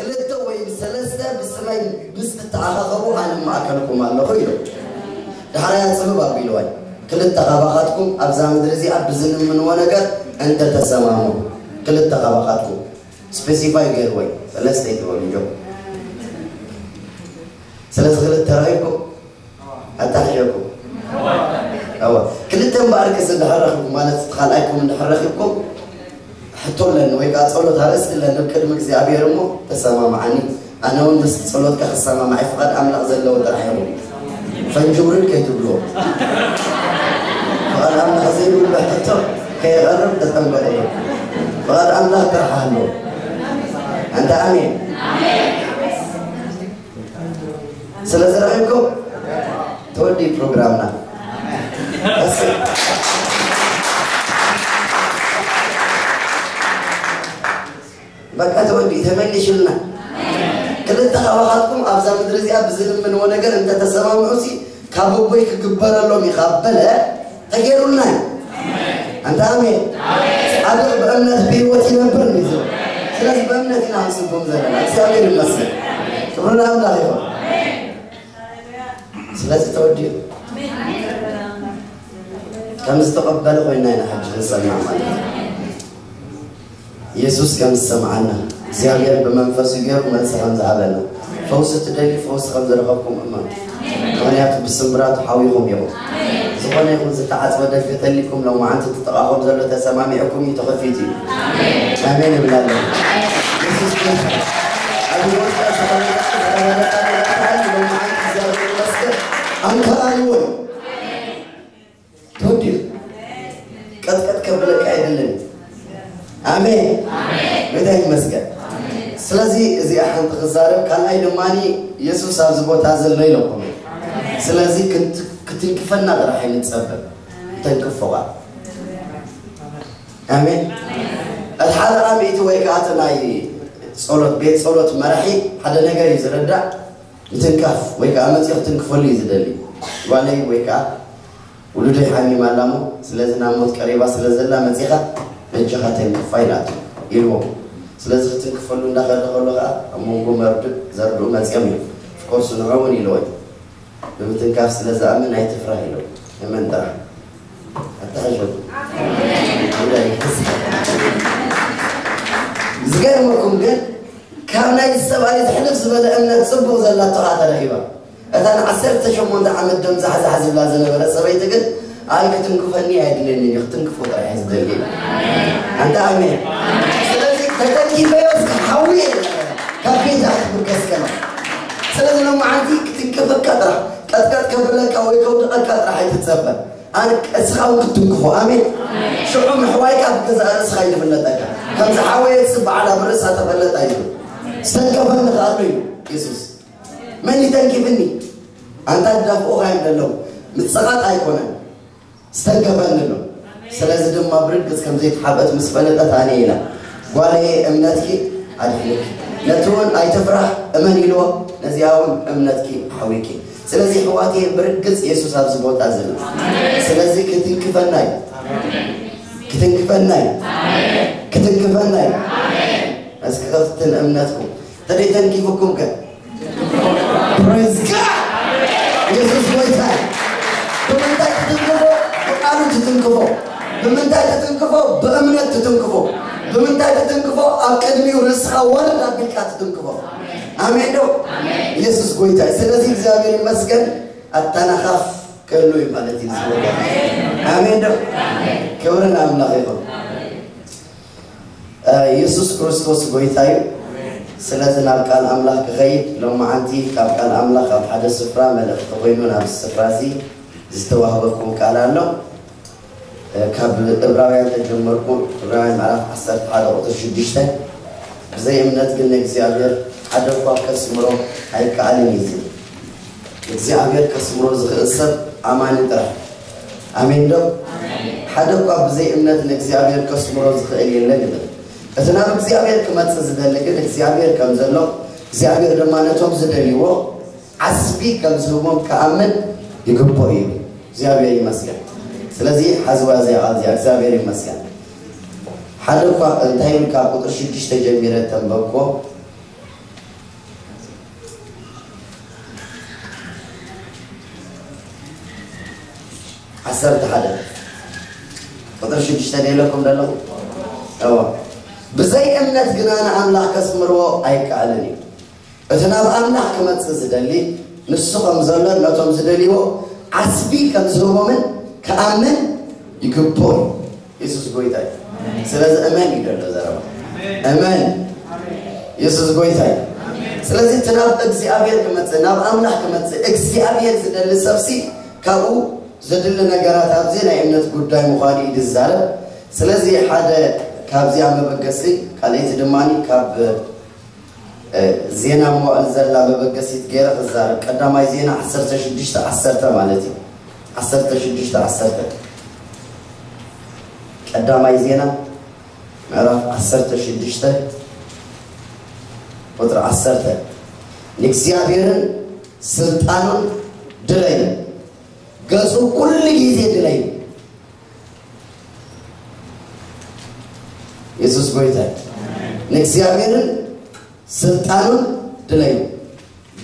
ክልተ ወይም ሰለስተ ብስመይ ምስ ትተኣኻኸቡ ኣነ ማእከልኩም ኣለኹ ኢሉ። ዳሕራይ ጽብብ ኣቢልዋይ፣ ክልተ ካባኻትኩም ኣብዛ ምድሪ እዚኣ ብዝልምንዎ ነገር እንተተሰማሙ፣ ክልተ ካባኻትኩም ስፔሲፋይ ገይርወይ፣ ሰለስተ ይትበሉ ጆ። ስለዚ ክልተ ረኺብኩም ኣታሒዘኩም። እወ፣ ክልተ እምበኣር ክስ እንድሕር ረኺብኩም፣ ማለት እቲ ካልኣይኩም እንድሕር ረኺብኩም፣ ሕቶ ኣለኒ ወይ ከዓ ጸሎት ኣርእስቲ ኣለኒ ኣብ ቅድሚ እግዚኣብሔር እሞ ተሰማምዓኒ። ኣነ እውን ምስቲ ጸሎትካ ክሰማማዕ ፍቓድ ኣምላኽ ዘለዎ ጥራሕ ይኹን። ፈንጂ ውርድ ከይትብልዎ። ፍቓድ ኣምላኽ ዘይብሉ ሕቶ ከየቐርብ ተጠንቀቑ። ፍቓድ ኣምላኽ ጥራሕ ኣሎ። ኣንታ ኣሜን። ስለ ዝረኺብኩም ተወዲ ፕሮግራምና። በቃ ተወዲ ተመሊሹልና። ክልተ ካባኻትኩም ኣብዛ ምድሪ እዚኣ ብዝልምንዎ ነገር እንተተሰማምዑ ሲ ካብ ኣቦይ ክግበረሎም እዩ ካብ በለ ተገይሩልና እዩ። ኣንታ ኣሜን። ጻድቕ ብእምነት ብህይወት ይነብር እንዲ ዝብል። ስለዚ ብእምነት ኢና ክንስብኩም ዘለና። እግዚኣብሔር ይመስገን። ክብሪ ንኣምላኽ ይኹን። ስለዚ ተወዲኡ ከም ዝተቐበለ ኮይና ኢና ሕጂ ክንሰማዕ ማለት እዩ። ኢየሱስ ከም ዝሰምዓና እግዚኣብሔር ብመንፈሱ ገይሩ መልሲ ከም ዝሃበና፣ ፈውሲ ትደልዩ ፈውሲ ከም ዝረኸብኩም እመኑ። ምኽንያቱ ብስምብራቱ ሓዊኹም ኢኹም። ዝኾነ ይኹን ዝተዓጽወ ደገ ተሊኩም ሎማዓንቲ እቲ ጥቓኹም ዘሎ ተሰማሚዕኩም እዩ ተኸፊቱ እዩ። ኣሜን እብል ኣለኹ። ኢየሱስ ክርስቶስ ኣብ ህይወትካ ዝተኸፈተ ዝኸፈተ ነገር ተዓሊ ሎማዓንቲ እግዚኣብሔር ይመስገን። ኣንከራይዎ እዩ። ተወዲኡ ቀጥቀጥ ከብለካ ኣይደለን። ኣሜን። ጌታ ይመስገን። ስለዚ እዚኣ ሓንቲ ክዛረብ፣ ካልኣይ ድማ ኢየሱስ ኣብዚ ቦታ ዘሎ ኢለኩም። ስለዚ ክንት-፣ ክትንክፈና ጥራሕ ኣይንጸበ። ተንክፎ ቃል። ኣሜን። እቲ ሓደ ሚእቲ ወይ ከዓ እቲ ናይ ጸሎት፣ ቤት ጸሎት መራሒ ሓደ ነገር እዩ ዝረዳእ። ምትንካፍ ወይ ከዓ መፂኡ ክትንክፈሉ እዩ ዝደሊ። ጓለይ ወይ ከዓ ውሉደይ ሓሚማ ኣላ እሞ፣ ስለዚ ናብ ሞት ቀሪባ ስለ ዘላ መፂኻ በጃኻ ተንክፋ ኢላቶ ኢልዎ። ስለዚ ክትንክፈሉ እንዳኸደ ከሎ ከዓ ኣብ መንጎ መርድእ ዘርድኡ መፂኦም እዮም። ኦፍኮርስ ንዑ እውን ኢልዎ እዩ። ብምትንካፍ ስለ ዝኣምን ኣይትፍራህ ኢልዎ። እመን ጥራሕ። ኣታሕዞ። ዝገርመኩም ግን ካብ ናይ ሰብኣይ ዝሕልፍ ዝበለ እምነት ጽቡቕ ዘላቶ ኸኣ ተረኺባ። እታ ንዓሰርተ ሸሞንተ ዓመት ደም ዛሕዛሕ ዝብላ ዝነበረ ሰበይቲ ግን ኣይ ክትንክፈኒ ኣይድልየኒ እዩ፣ ክትንክፎ ጥራሕ እየ ዝደሊ። ኣንታ ኣሜን። ስለዚ ተተንኪፈዮ እስከ ሓዊ እየ ካብ ቤታ ክትብርከስ ከላ። ስለዚ ሎማዓንቲ ክትንክፈካ ጥራሕ፣ ቀጥቀጥ ከብለካ ወይ ከውድቐካ ጥራሕ ኣይትጸበ። ኣነ እስኻ እውን ክትንክፎ። ኣሜን። ሽዑ ምሕዋይካ ብገዛእ ርእስኻ እዩ ዝፍለጠካ። ከምዚ ሓወየ ትጽበዓላ ብርእሳ ተፈለጣ እዩ። ዝተንከፈኒ ከኣ ኣሎ እዩ የሱስ። መን ይተንኪፍኒ? ኣንታ ዝዳፍኡኻ እዮም ዘለዉ። ምጽቓጥ ኣይኮነን። ዝተንከፈኒ ኣሎ። ስለዚ ድማ ብርግጽ ከም ዘይተሓብአት ምስ ፈለጠት ኣነ ኢላ፣ ጓለየ እምነትኪ ኣድሕንኪ። ነቲ እውን ኣይትፍራሕ እመን ኢልዎ፣ ነዚኣ እውን እምነትኪ ኣሕዊኪ። ስለዚ ኣሕዋተየ ብርግጽ የሱስ ኣብዚ ቦታ ዘሎ። ስለዚ ክትንክፈና እዩ። ክትንክፈና እዩ። ክትንክፈና እዩ። እስኪ ከፍትን እምነትኩም። ተደይ ተንኪፉኩም ከ? Praise God! የሱስ ጎይታ እዩ። ብምንታይ ትትንክፎ? ብቃሉ ትትንክፎ። ብምንታይ ትትንክፎ? ብእምነት ትትንክፎ። ብምንታይ ትትንክፎ? ኣብ ቅድሚኡ ርእስኻ ወርድ ኣቢልካ ትትንክፎ። ኣሜን ዶ? የሱስ ጎይታ እዩ። ስለዚ እግዚኣብሔር ይመስገን። ኣታናኻፍ ከሉ እዩ ማለት እዩ። ኣሜን ዶ? ክብሪ ንኣምላኽ ይኹን። የሱስ ክርስቶስ ጎይታ እዩ። ስለዚ ናብ ቃል ኣምላኽ ክኸይድ ሎማዓንቲ ካብ ቃል ኣምላኽ ኣብ ሓደ ስፍራ መልእኽቲ ኮይኑ ናብ ስፍራ እዚ ዝተዋህበኩም ቃል ኣሎ። ካብ ዕብራውያን ተጀመርኩ። ዕብራውያን ምዕራፍ ዓሰርተ ሓደ ቁፅሪ ሽዱሽተ፣ ብዘይ እምነት ግን ንእግዚኣብሔር ሓደ እኳ ከስምሮ ኣይከኣልን እዩ ዝብል። እግዚኣብሔር ከስምሮ ዝኽእል ሰብ ኣማኒ ጥራሕ። ኣሜን ዶ? ሓደ እኳ ብዘይ እምነት ንእግዚኣብሔር ከስምሮ ዝኽእል የለን ይብል። እቲ ናብ እግዚኣብሔር ክመጽእ ዝደሊ ግን እግዚኣብሔር ከም ዘሎ፣ እግዚኣብሔር ድማ ነቶም ዝደልይዎ ዓስቢ ከም ዝህቦም ክኣምን ይግብኦ እዩ። እግዚኣብሔር ይመስገን። ስለዚ ሓዝዋ እዚኣ ቃል እዚኣ እግዚኣብሔር ይመስገን። ሓደ እኳ እንታይ ይብል ካብ ቁጥሪ ሽዱሽተ ጀሚረ ተንበብኮ ዓሰርተ ሓደ ቁጥሪ ሽዱሽተ ደለኩም ደለኹ። እዎ፣ ብዘይ እምነት ግና ንኣምላኽ ከስምርዎ ኣይከኣልን እዩ። እቲ ናብ ኣምላኽ ክመጽእ ዝደሊ፣ ንሱ ከም ዘሎን ነቶም ዝደልይዎ ዓስቢ ከም ዝህቦምን ክኣምን ይግብኦ እዩ። የሱስ ጎይታ እዩ። ስለዚ እመን እዩ ዘሎ ዘረባ። እመን። የሱስ ጎይታ እዩ። ስለዚ እቲ ናብ እግዚኣብሔር ክመጽእ፣ ናብ ኣምላኽ ክመጽእ እግዚኣብሔር ዝደሊ ሰብሲ፣ ካብኡ ዘድሊ ነገራት ኣብዚ ናይ እምነት ጉዳይ ምዃኑ እዩ ዝዛረብ። ስለዚ ሓደ ካብዚኣ መበገሲ፣ ካልኣይቲ ድማ ካብ ዜና መዋእል ዘላ መበገሲት ገይረ ክዛረብ። ቀዳማይ ዜና ዓሰርተ ሽዱሽተ ዓሰርተ ማለት እዩ። ዓሰርተ ሽዱሽተ ዓሰርተ። ቀዳማይ ዜና ምዕራፍ ዓሰርተ ሽዱሽተ ቁጥሪ ዓሰርተ። ንእግዚኣብሔርን ስልጣኑን ድለዩ፣ ገጹ ኩሉ ግዜ ድለዩ። የሱስ ጎይታ እዩ። ንእግዚኣብሔርን ስልጣኑን ድለዩ፣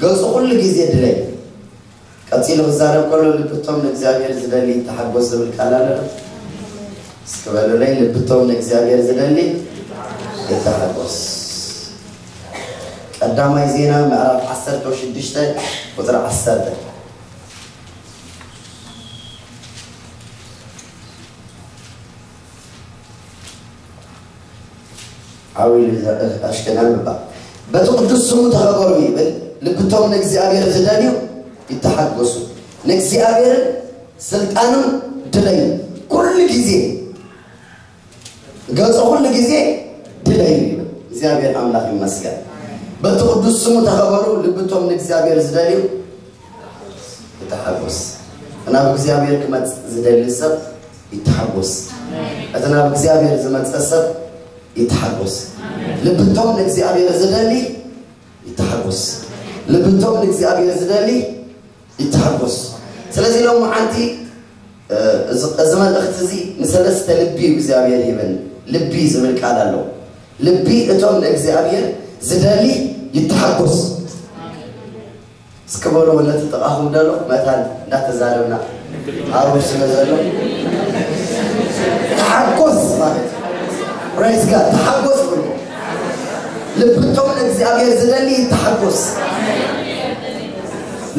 ገጹ ኩሉ ግዜ ድለዩ። ቀጺሉ ክዛረብ ከሎ፣ ልብቶም ንእግዚኣብሔር ዝደሊ ይተሓጎስ ዝብል ቃል ኣሎ። እስኪ በሉለይ፣ ልብቶም ንእግዚኣብሔር ዝደሊ ይተሓጎስ። ቀዳማይ ዜና ምዕራፍ ዓሰርተ ሽዱሽተ ቁጥሪ ዓሰርተ። ዓው ኢሉ ኣሽከና ምባ፣ በቲ ቅዱስ ስሙ ተኸበሩ ይብል። ልብቶም ንእግዚኣብሔር ዝደልዩ ይተሓጎሱ፣ ንእግዚኣብሔርን ስልጣኑን ድለዩ። ኩሉ ግዜ ገጹ ኩሉ ግዜ ድለዩ ይብል። እግዚኣብሔር ኣምላኽ ይመስገን። በቲ ቅዱስ ስሙ ተኸበሩ፣ ልብቶም ንእግዚኣብሔር ዝደልዩ ይተሓጎስ። ናብ እግዚኣብሔር ክመጽእ ዝደሊ ሰብ ይተሓጎስ። እቲ ናብ እግዚኣብሔር ዝመጸ ሰብ ይተሓጎስ። ልብቶም ንእግዚኣብሔር ዝደሊ ይተሓጎስ። ልብቶም ንእግዚኣብሔር ዝደሊ ይተሓጎስ። ስለዚ ሎምዓንቲ፣ እ፣ እዚ፣ እዚ መልእኽቲ እዚ ንሰለስተ ልቢ እዩ እግዚኣብሔር ሂበን። ልቢ ዝብል ቃል ኣሎ። ልቢ እቶም ንእግዚኣብሔር ዝደሊ ይተሓጎስ። እስኪ በሉ ነቲ ጥቓኹም ደሎ መታን እንዳተዛረብና ኣሩ ስለ ዘሎ ተሓጎስ ማለት እዩ። Praise God። ተሓጎስ ብሎ። ልብቶም ንእግዚኣብሔር ዝደሊ ይተሓጎስ።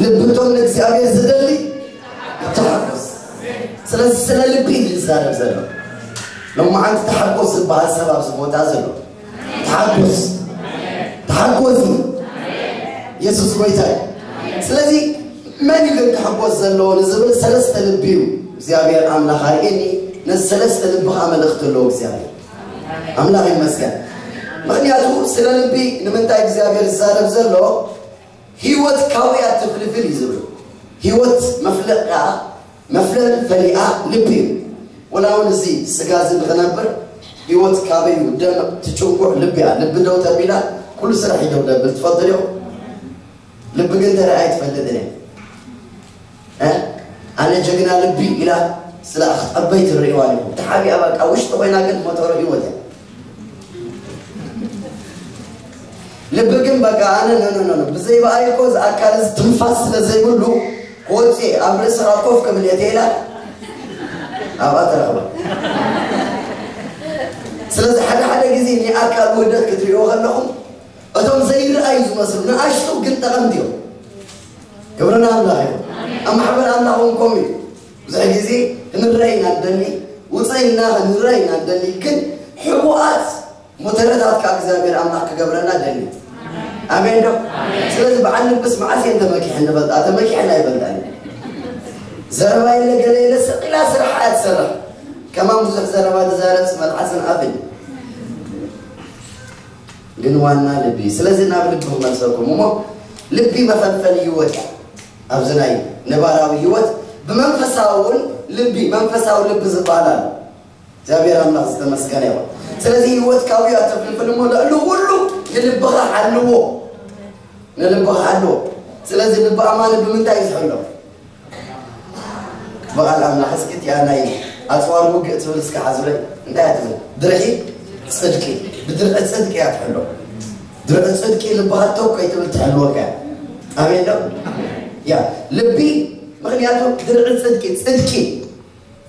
ልብቶም ንእግዚኣብሔር ዝደሊ ይተሓጎስ። ስለዚ ስለ ልቢ እዩ ዝዛረብ ዘሎ። ሎማዓንቲ ተሓጎስ ዝበሃል ሰብ ኣብዚ ቦታ ዘሎ። ተሓጎስ። ተሓጎስ። የሱስ ጎይታ እዩ። ስለዚ መን እዩ ግን ክሕጎስ ዘለዎ ንዝብል ሰለስተ ልቢ እዩ እግዚኣብሔር ኣምላኽ ኣርእየኒ። ነዚ ሰለስተ ልቢ ከዓ መልእኽቲ ኣለዎ እግዚኣብሔር። ኣምላኽ ይመስገን። ምኽንያቱ ስለ ልቢ ንምንታይ እግዚኣብሔር ዝዛረብ ዘሎ? ህይወት ካብኡ እያ ትፍልፍል እዩ ዝብል። ህይወት መፍለቕ ከዓ፣ መፍለል ፈሊኣ ልቢ እዩ። ወላ እውን እዚ ስጋ እዚ ንኽነብር ህይወት ካበይ እዩ? ደም ትጭንጉዕ ልቢ እያ። ልቢ ደው ተቢላ ኩሉ ስራሕ እዩ ደው ደብል። ትፈልጡ ዲኹም? ልቢ ግን ተረኣ ኣይትፈልጥን እያ። እ? ኣነ ጀግና ልቢ ኢላ ስለ ኣኽጠበይ ትርእይዋ ዲኹም? ተሓቢኣ በቃ ውሽጢ ኮይና ግን ሞተሮ ህይወት እያ። ልቢ ግን በቃ ኣነ ኖ፣ ኖ፣ ኖ፣ ኖ፣ ብዘይ በኣይ እኮ እዚ ኣካል እዚ ትንፋስ ስለ ዘይብሉ ክወፅእ እየ፣ ኣብ ርእስኻ ኮፍ ክብል እየ ተኢላ ኣብኣ ትረኽባ። ስለዚ ሓደ ሓደ ግዜ ናይ ኣካል ውህደት ክትሪእዎ ከለኹም እቶም ዘይረኣዩ ዝመስሉ ንኣሽቱ ግን ጠቐምቲ እዮም። ክብሪ ንኣምላኽ ይኹን። ኣብ ማሕበር ኣምላኽ እውን ከምኡ እዩ። ብዙሕ ግዜ ክንረአ ኢና ንደሊ፣ ውፅእ ኢልና ክንረአ ኢና ንደሊ፣ ግን ሕቡኣት ሞተረታት ከዓ እግዚኣብሔር ኣምላኽ ክገብረና ደሊ። ኣሜን ዶ? ስለዚ በዓል ልብስ መዓስ እየን ተመኪሐን ንፈልጣ? ተመኪሐን ኣይፈልጣን። ዘረባ የለ ገለ የለ፣ ስቕ ኢላ ስራሕ እያ ትሰርሕ። ከማን ብዙሕ ዘረባ ዝዛረብስ መልሓስን ኣፍን። ግን ዋና ልቢ። ስለዚ ናብ ልቢ ክመልሰኩም እሞ፣ ልቢ መፈልፈሊ ህይወት እያ። ኣብዚ ናይ ነባራዊ ህይወት ብመንፈሳዊ እውን ልቢ፣ መንፈሳዊ ልቢ ዝበሃል ኣሎ። እግዚኣብሔር ኣምላኽ ዝተመስገነ ይኹን። ስለዚ ህይወት ካብኡ እያ ትፍልፍል እሞ፣ ልዕሊ ኩሉ ንልብኻ ሓልዎ፣ ንልብኻ ሓልዎ። ስለዚ ልቢ ኣማኒ ብምንታይ እዩ ዝሕሎ? ብቓል ኣምላኽ እስኪ እቲኣ ናይ ኣጽዋር ውግእ ትብል እስኪ ሓዙለይ። እንታይ እያ ትብል? ድርዒ ጽድቂ። ብድርዒ ጽድቂ እያ ትሕሎ። ድርዒ ጽድቂ ልብኻ ተው ከይትብል ትሕልወካ እያ። ኣሜን ዶ? ያ፣ ልቢ ምኽንያቱ ድርዒ ጽድቂ፣ ጽድቂ፣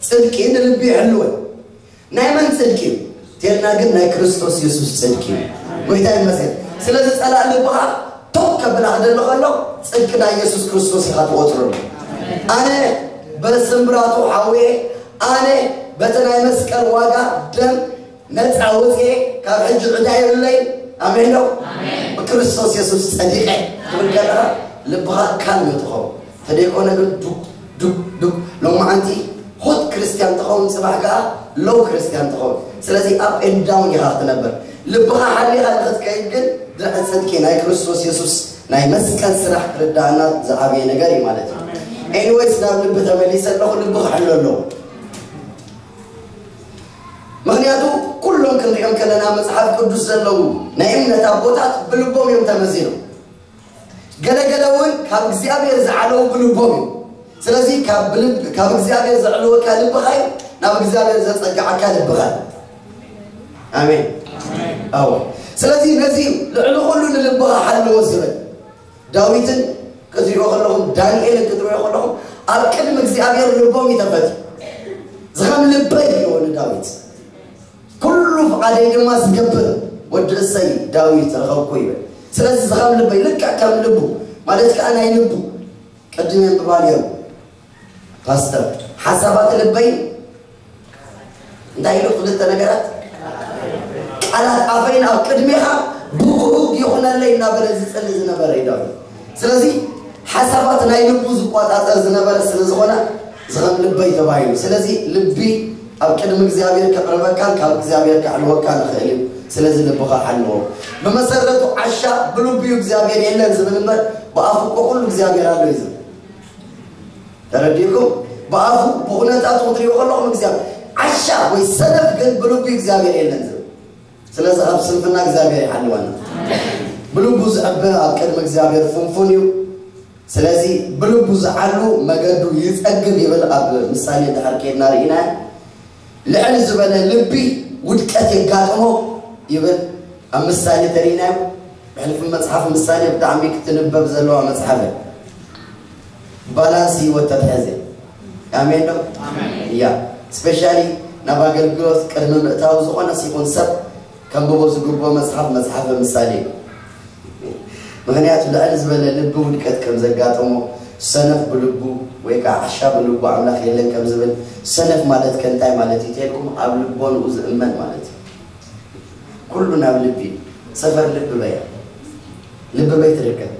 ጽድቂ ንልቢ ይሕልወን። ናይ መን ጽድቂ እዩ? ቴልና ግን ናይ ክርስቶስ የሱስ ጽድቂ እዩ። ጎይታ ይመስገን። ስለዚ ጸላእ ልብኻ ቶክ ከብላ ክደሊ ከሎ ጽድቂ ናይ የሱስ ክርስቶስ ኢኻ ትቆጽረሉ። ኣነ በስምብራቱ ሓውየ፣ ኣነ በቲ ናይ መስቀል ዋጋ ደም ነፃ ወፅኤ ካብ ሕጂ ዕዳ የብለይ። ኣሜን ነው። ብክርስቶስ የሱስ ጸዲቐ ትብል ከለኻ ልብኻ ካልም ትኸውን። ተደይኮነ ግን ዱብ ዱብ ዱብ። ሎማዓንቲ ሆት ክርስቲያን ትኸውን፣ ጽባሕ ከኣ ሎው ክርስቲያን ትኸውን። ስለዚ ኣፕ ኤንድ ዳውን ኢኻ ክትነብር። ልብኻ ሓሊኻ ንኽትከይድ ግን ድርዒ ጽድቂ ናይ ክርስቶስ የሱስ ናይ መስቀል ስራሕ ክርዳእና ዝዓበየ ነገር እዩ ማለት እዩ። ኤኒዌይስ ናብ ልቢ ተመሊሰ ኣለኹ። ልቢ ክሕሎ ኣለዎ። ምኽንያቱ ኩሎም ክንሪኦም ከለና መጽሓፍ ቅዱስ ዘለዉ ናይ እምነት ኣቦታት ብልቦም እዮም ተመዚኖም። ገለገለ እውን ካብ እግዚኣብሔር ዝዓለዉ ብልቦም እዩ። ስለዚ ካብ ብልብ- ካብ እግዚኣብሔር ዘዕልወካ ልብኻ እዩ፣ ናብ እግዚኣብሔር ዘጸግዓካ ልብኻ እዩ። ኣሜን። ኣዎ። ስለዚ ነዚ ልዕሊ ኩሉ ንልብኻ ሓልዎ ዝብል ዳዊትን ክትሪኦ ከለኹም ዳንኤልን ክትሪኦ ከለኹም ኣብ ቅድሚ እግዚኣብሔር ልቦም ይተፈት ዝኸም ልበይ ይብሎ ንዳዊት። ኩሉ ፍቓደይ ድማ ዝገብር ወዲ እሰይ ዳዊት ረኸብኩ ይብል። ስለዚ ዝኸም ልበይ ልክዕ ከም ልቡ ማለት ከዓ ናይ ልቡ ቅድም የንብባ ነይሩ ፓስተር ሓሳባት ልበይ እንታይ ኢሉ ክልተ ነገራት ቃላት ኣፈይን ኣብ ቅድሜኻ ብግሁግ ይኹነለይ እናበለ ዝጸሊ ዝነበረ እዩ ዳዊት። ስለዚ ሓሳባት ናይ ልቡ ዝቆጻጸር ዝነበረ ስለ ዝኾነ ዝኸም ልበይ ተባሂሉ። ስለዚ ልቢ ኣብ ቅድሚ እግዚኣብሔር ከቕርበካን ካብ እግዚኣብሔር ከዕልወካ ንኽእል እዩ። ስለዚ ልብኻ ሓልዎ። ብመሰረቱ ዓሻ ብልቡ እግዚኣብሔር የለን ዝብል እምበር ብኣፉ እኮ ኩሉ እግዚኣብሔር ኣሎ እዩ ዝብል። ተረዲእኩም? ብኣፉ ብኹነታቱ ክትሪኡ ከለኹም እግዚኣብሔር ዓሻ ወይ ሰነፍ ግን ብልቡ እግዚኣብሔር የለን ዝብል። ስለዚ ካብ ስንፍና እግዚኣብሔር ይሓልወና። ብልቡ ዝዕበ ኣብ ቅድሚ እግዚኣብሔር ፍንፉን እዩ። ስለዚ ብልቡ ዝዓሉ መገዱ ይጸግብ ይብል። ኣብ ምሳሌ ድሕር ከይድና ርኢና ልዕል ዝበለ ልቢ ውድቀት የጋጥሞ ይብል። ኣብ ምሳሌ ተሪኢናዮ ብሕልፊ መጽሓፍ ምሳሌ ብጣዕሚ ክትንበብ ዘለዋ መጽሓፍ እያ። ባላንስ ህይወት ተትሕዘ ኣሜን ዶ? እያ። ስፔሻሊ ናብ ኣገልግሎት ቅድሚ ምእታው ዝኾነ ሲኹን ሰብ ከንብቦ ዝግብኦ መጽሓፍ መጽሓፈ ምሳሌ እዩ። ምኽንያቱ ልዕል ዝበለ ልቢ ውድቀት ከም ዘጋጠሞ ሰነፍ ብልቡ ወይ ከዓ ዓሻ ብልቡ ኣምላኽ የለን ከም ዝብል ሰነፍ ማለት ከ እንታይ ማለት እዩ ተልኩም ኣብ ልቦንኡ ዝእመን ማለት እዩ። ኩሉ ናብ ልቢ ሰፈር ልቢ በያ ልቢ በይ ትርከብ።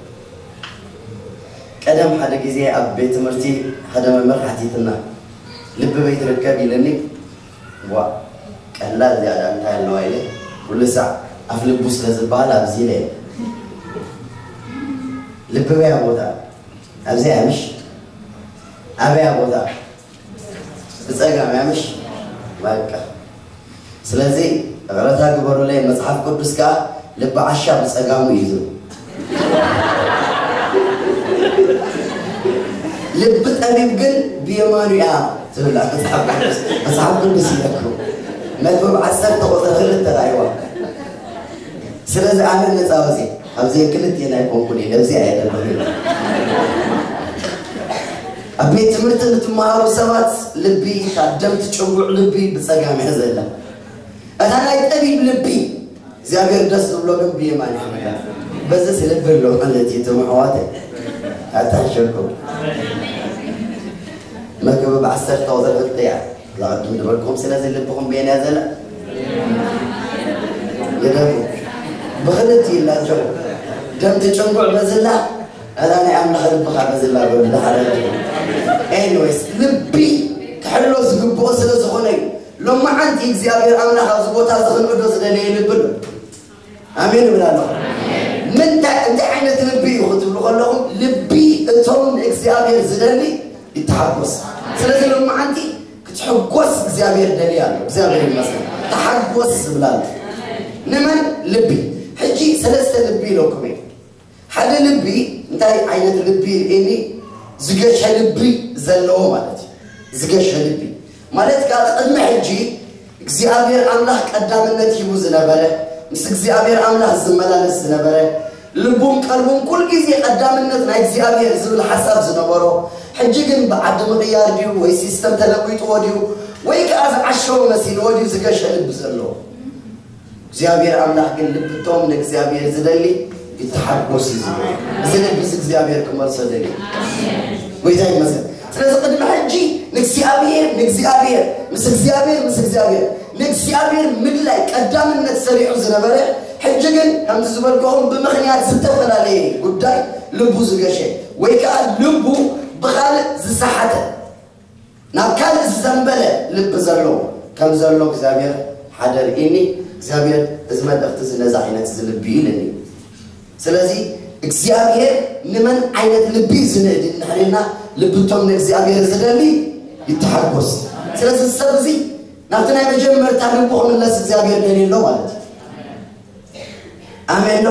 ቀደም ሓደ ግዜ ኣብ ቤት ትምህርቲ ሓደ መምህር ሓቲትና ልቢ በይ ትርከብ ኢለኒ። ዋ ቀላል እዚኣ ዳ እንታይ ኣለዋ ኢለ ኩሉ ሳዕ ኣፍ ልቡ ስለ ዝበሃል ኣብዚ ኢለ ልቢ በያ ቦታ ኣብዚኣ ምሽ ኣበያ ቦታ ብጸጋም ያምሽ በቃ። ስለዚ እቕረታ ግበሩለይ። መጽሓፍ ቅዱስ ከኣ ልቢ ዓሻ ብጸጋሙ እዩ ዝብል። ልቢ ጠቢብ ግን ብየማኑ እያ ትብላ መጽሓፍ ቅዱስ። መጽሓፍ ቅዱስ ይለኩም መክብብ ዓሰርተ ቁጥር ክልተ ራእይዋ። ስለዚ ኣነ ነፃ ወፂ ኣብዚ ክልት ናይ ኮንኩኒ ነብዚ ኣየደለኹ። ኣብ ቤት ትምህርቲ ንትመሃሩ ሰባት ልቢ ካብ ደም ትጭውዕ ልቢ ብፀጋም እያ ዘላ። እታ ናይ ጠቢብ ልቢ እግዚኣብሔር ደስ ዝብሎ ግን ብየማን ይሕምላ። በዚ ስልቢ ኣሎ ማለት እዩ። ትምሕዋተ ኣታሸኩም መክብብ ዓሰርተ ቁፅር ክልተ እያ። ዛቕድም ዝበልኩም ስለዚ ልብኹም በየን እያ ዘላ? ልደቱ ብኽልት ይላቸው ደም ትጭንጉዕ በዝላ እዛ ናይ ኣምላኽ ልብኻ በዝላ በሉ። ዳሓረ ኤኒዌይስ ልቢ ክሕሎ ዝግብኦ ስለ ዝኾነ እዩ። ሎማዓንቲ እግዚኣብሔር ኣምላኽ ኣብዚ ቦታ እዚ ክንዕዶ ዝደለየ ልቢ ኣሎ። ኣሜን እብል ኣለኹ። ምንታይ እንታይ ዓይነት ልቢ እዩ ክትብሉ ከለኹም ልቢ እቶም ንእግዚኣብሔር ዝደሊ ይተሓጎስ። ስለዚ ሎማዓንቲ ክትሕጎስ እግዚኣብሔር ደሊ ኣሎ። እግዚኣብሔር ይመስገን። ተሓጎስ ዝብል ኣሎ። ንመን ልቢ? ሕጂ ሰለስተ ልቢ ኢለኩም እየ። ሓደ ልቢ እንታይ ዓይነት ልቢ ኢልኒ? ዝገሸ ልቢ ዘለዎ ማለት እዩ። ዝገሸ ልቢ ማለት ካብ ቅድሚ ሕጂ እግዚኣብሔር ኣምላኽ ቀዳምነት ሂቡ ዝነበረ ምስ እግዚኣብሔር ኣምላኽ ዝመላለስ ዝነበረ ልቡን ቀልቡን ኩል ግዜ ቀዳምነት ናይ እግዚኣብሔር ዝብል ሓሳብ ዝነበሮ ሕጂ ግን ብዓዲ ምቕያር ድዩ ወይ ሲስተም ተለዊጥዎ ድዩ ወይ ከዓ ዝዓሸወ መሲልዎ ድዩ ዝገሸ ልቢ ዘለዎ? እግዚኣብሔር ኣምላኽ ግን ልብቶም ንእግዚኣብሔር ዝደሊ ይተሓጎስ እዩ ዝብል። እዚ ልቢ እዚ እግዚኣብሔር ክመልሶ ደሊ። ጎይታ ይመስል። ስለዚ ቅድሚ ሕጂ ንእግዚኣብሔር ንእግዚኣብሔር ምስ እግዚኣብሔር ምስ እግዚኣብሔር ንእግዚኣብሔር ምድላይ ቀዳምነት ሰሪዑ ዝነበረ፣ ሕጂ ግን ከምዚ ዝበልክኹም ብምኽንያት ዝተፈላለየ ጉዳይ ልቡ ዝገሸ ወይ ከዓ ልቡ ብኻልእ ዝሰሓተ፣ ናብ ካልእ ዝዘንበለ ልቢ ዘሎ ከም ዘሎ እግዚኣብሔር ሓደ ርኢኒ። እግዚኣብሔር እዚ መልእኽቲ እዚ ነዚ ዓይነት እዚ ልቢ ኢልኒ። ስለዚ እግዚኣብሔር ንመን ዓይነት ልቢ ዝንእድ እንድሕር ኢልና፣ ልብቶም ንእግዚኣብሔር ዝደሊ ይተሓጎስ። ስለዚ ሰብ እዚ ናብቲ ናይ መጀመርታ ልቡ ክምለስ እግዚኣብሔር ደልዩ ኣሎ ማለት እዩ። ኣሜን ዶ?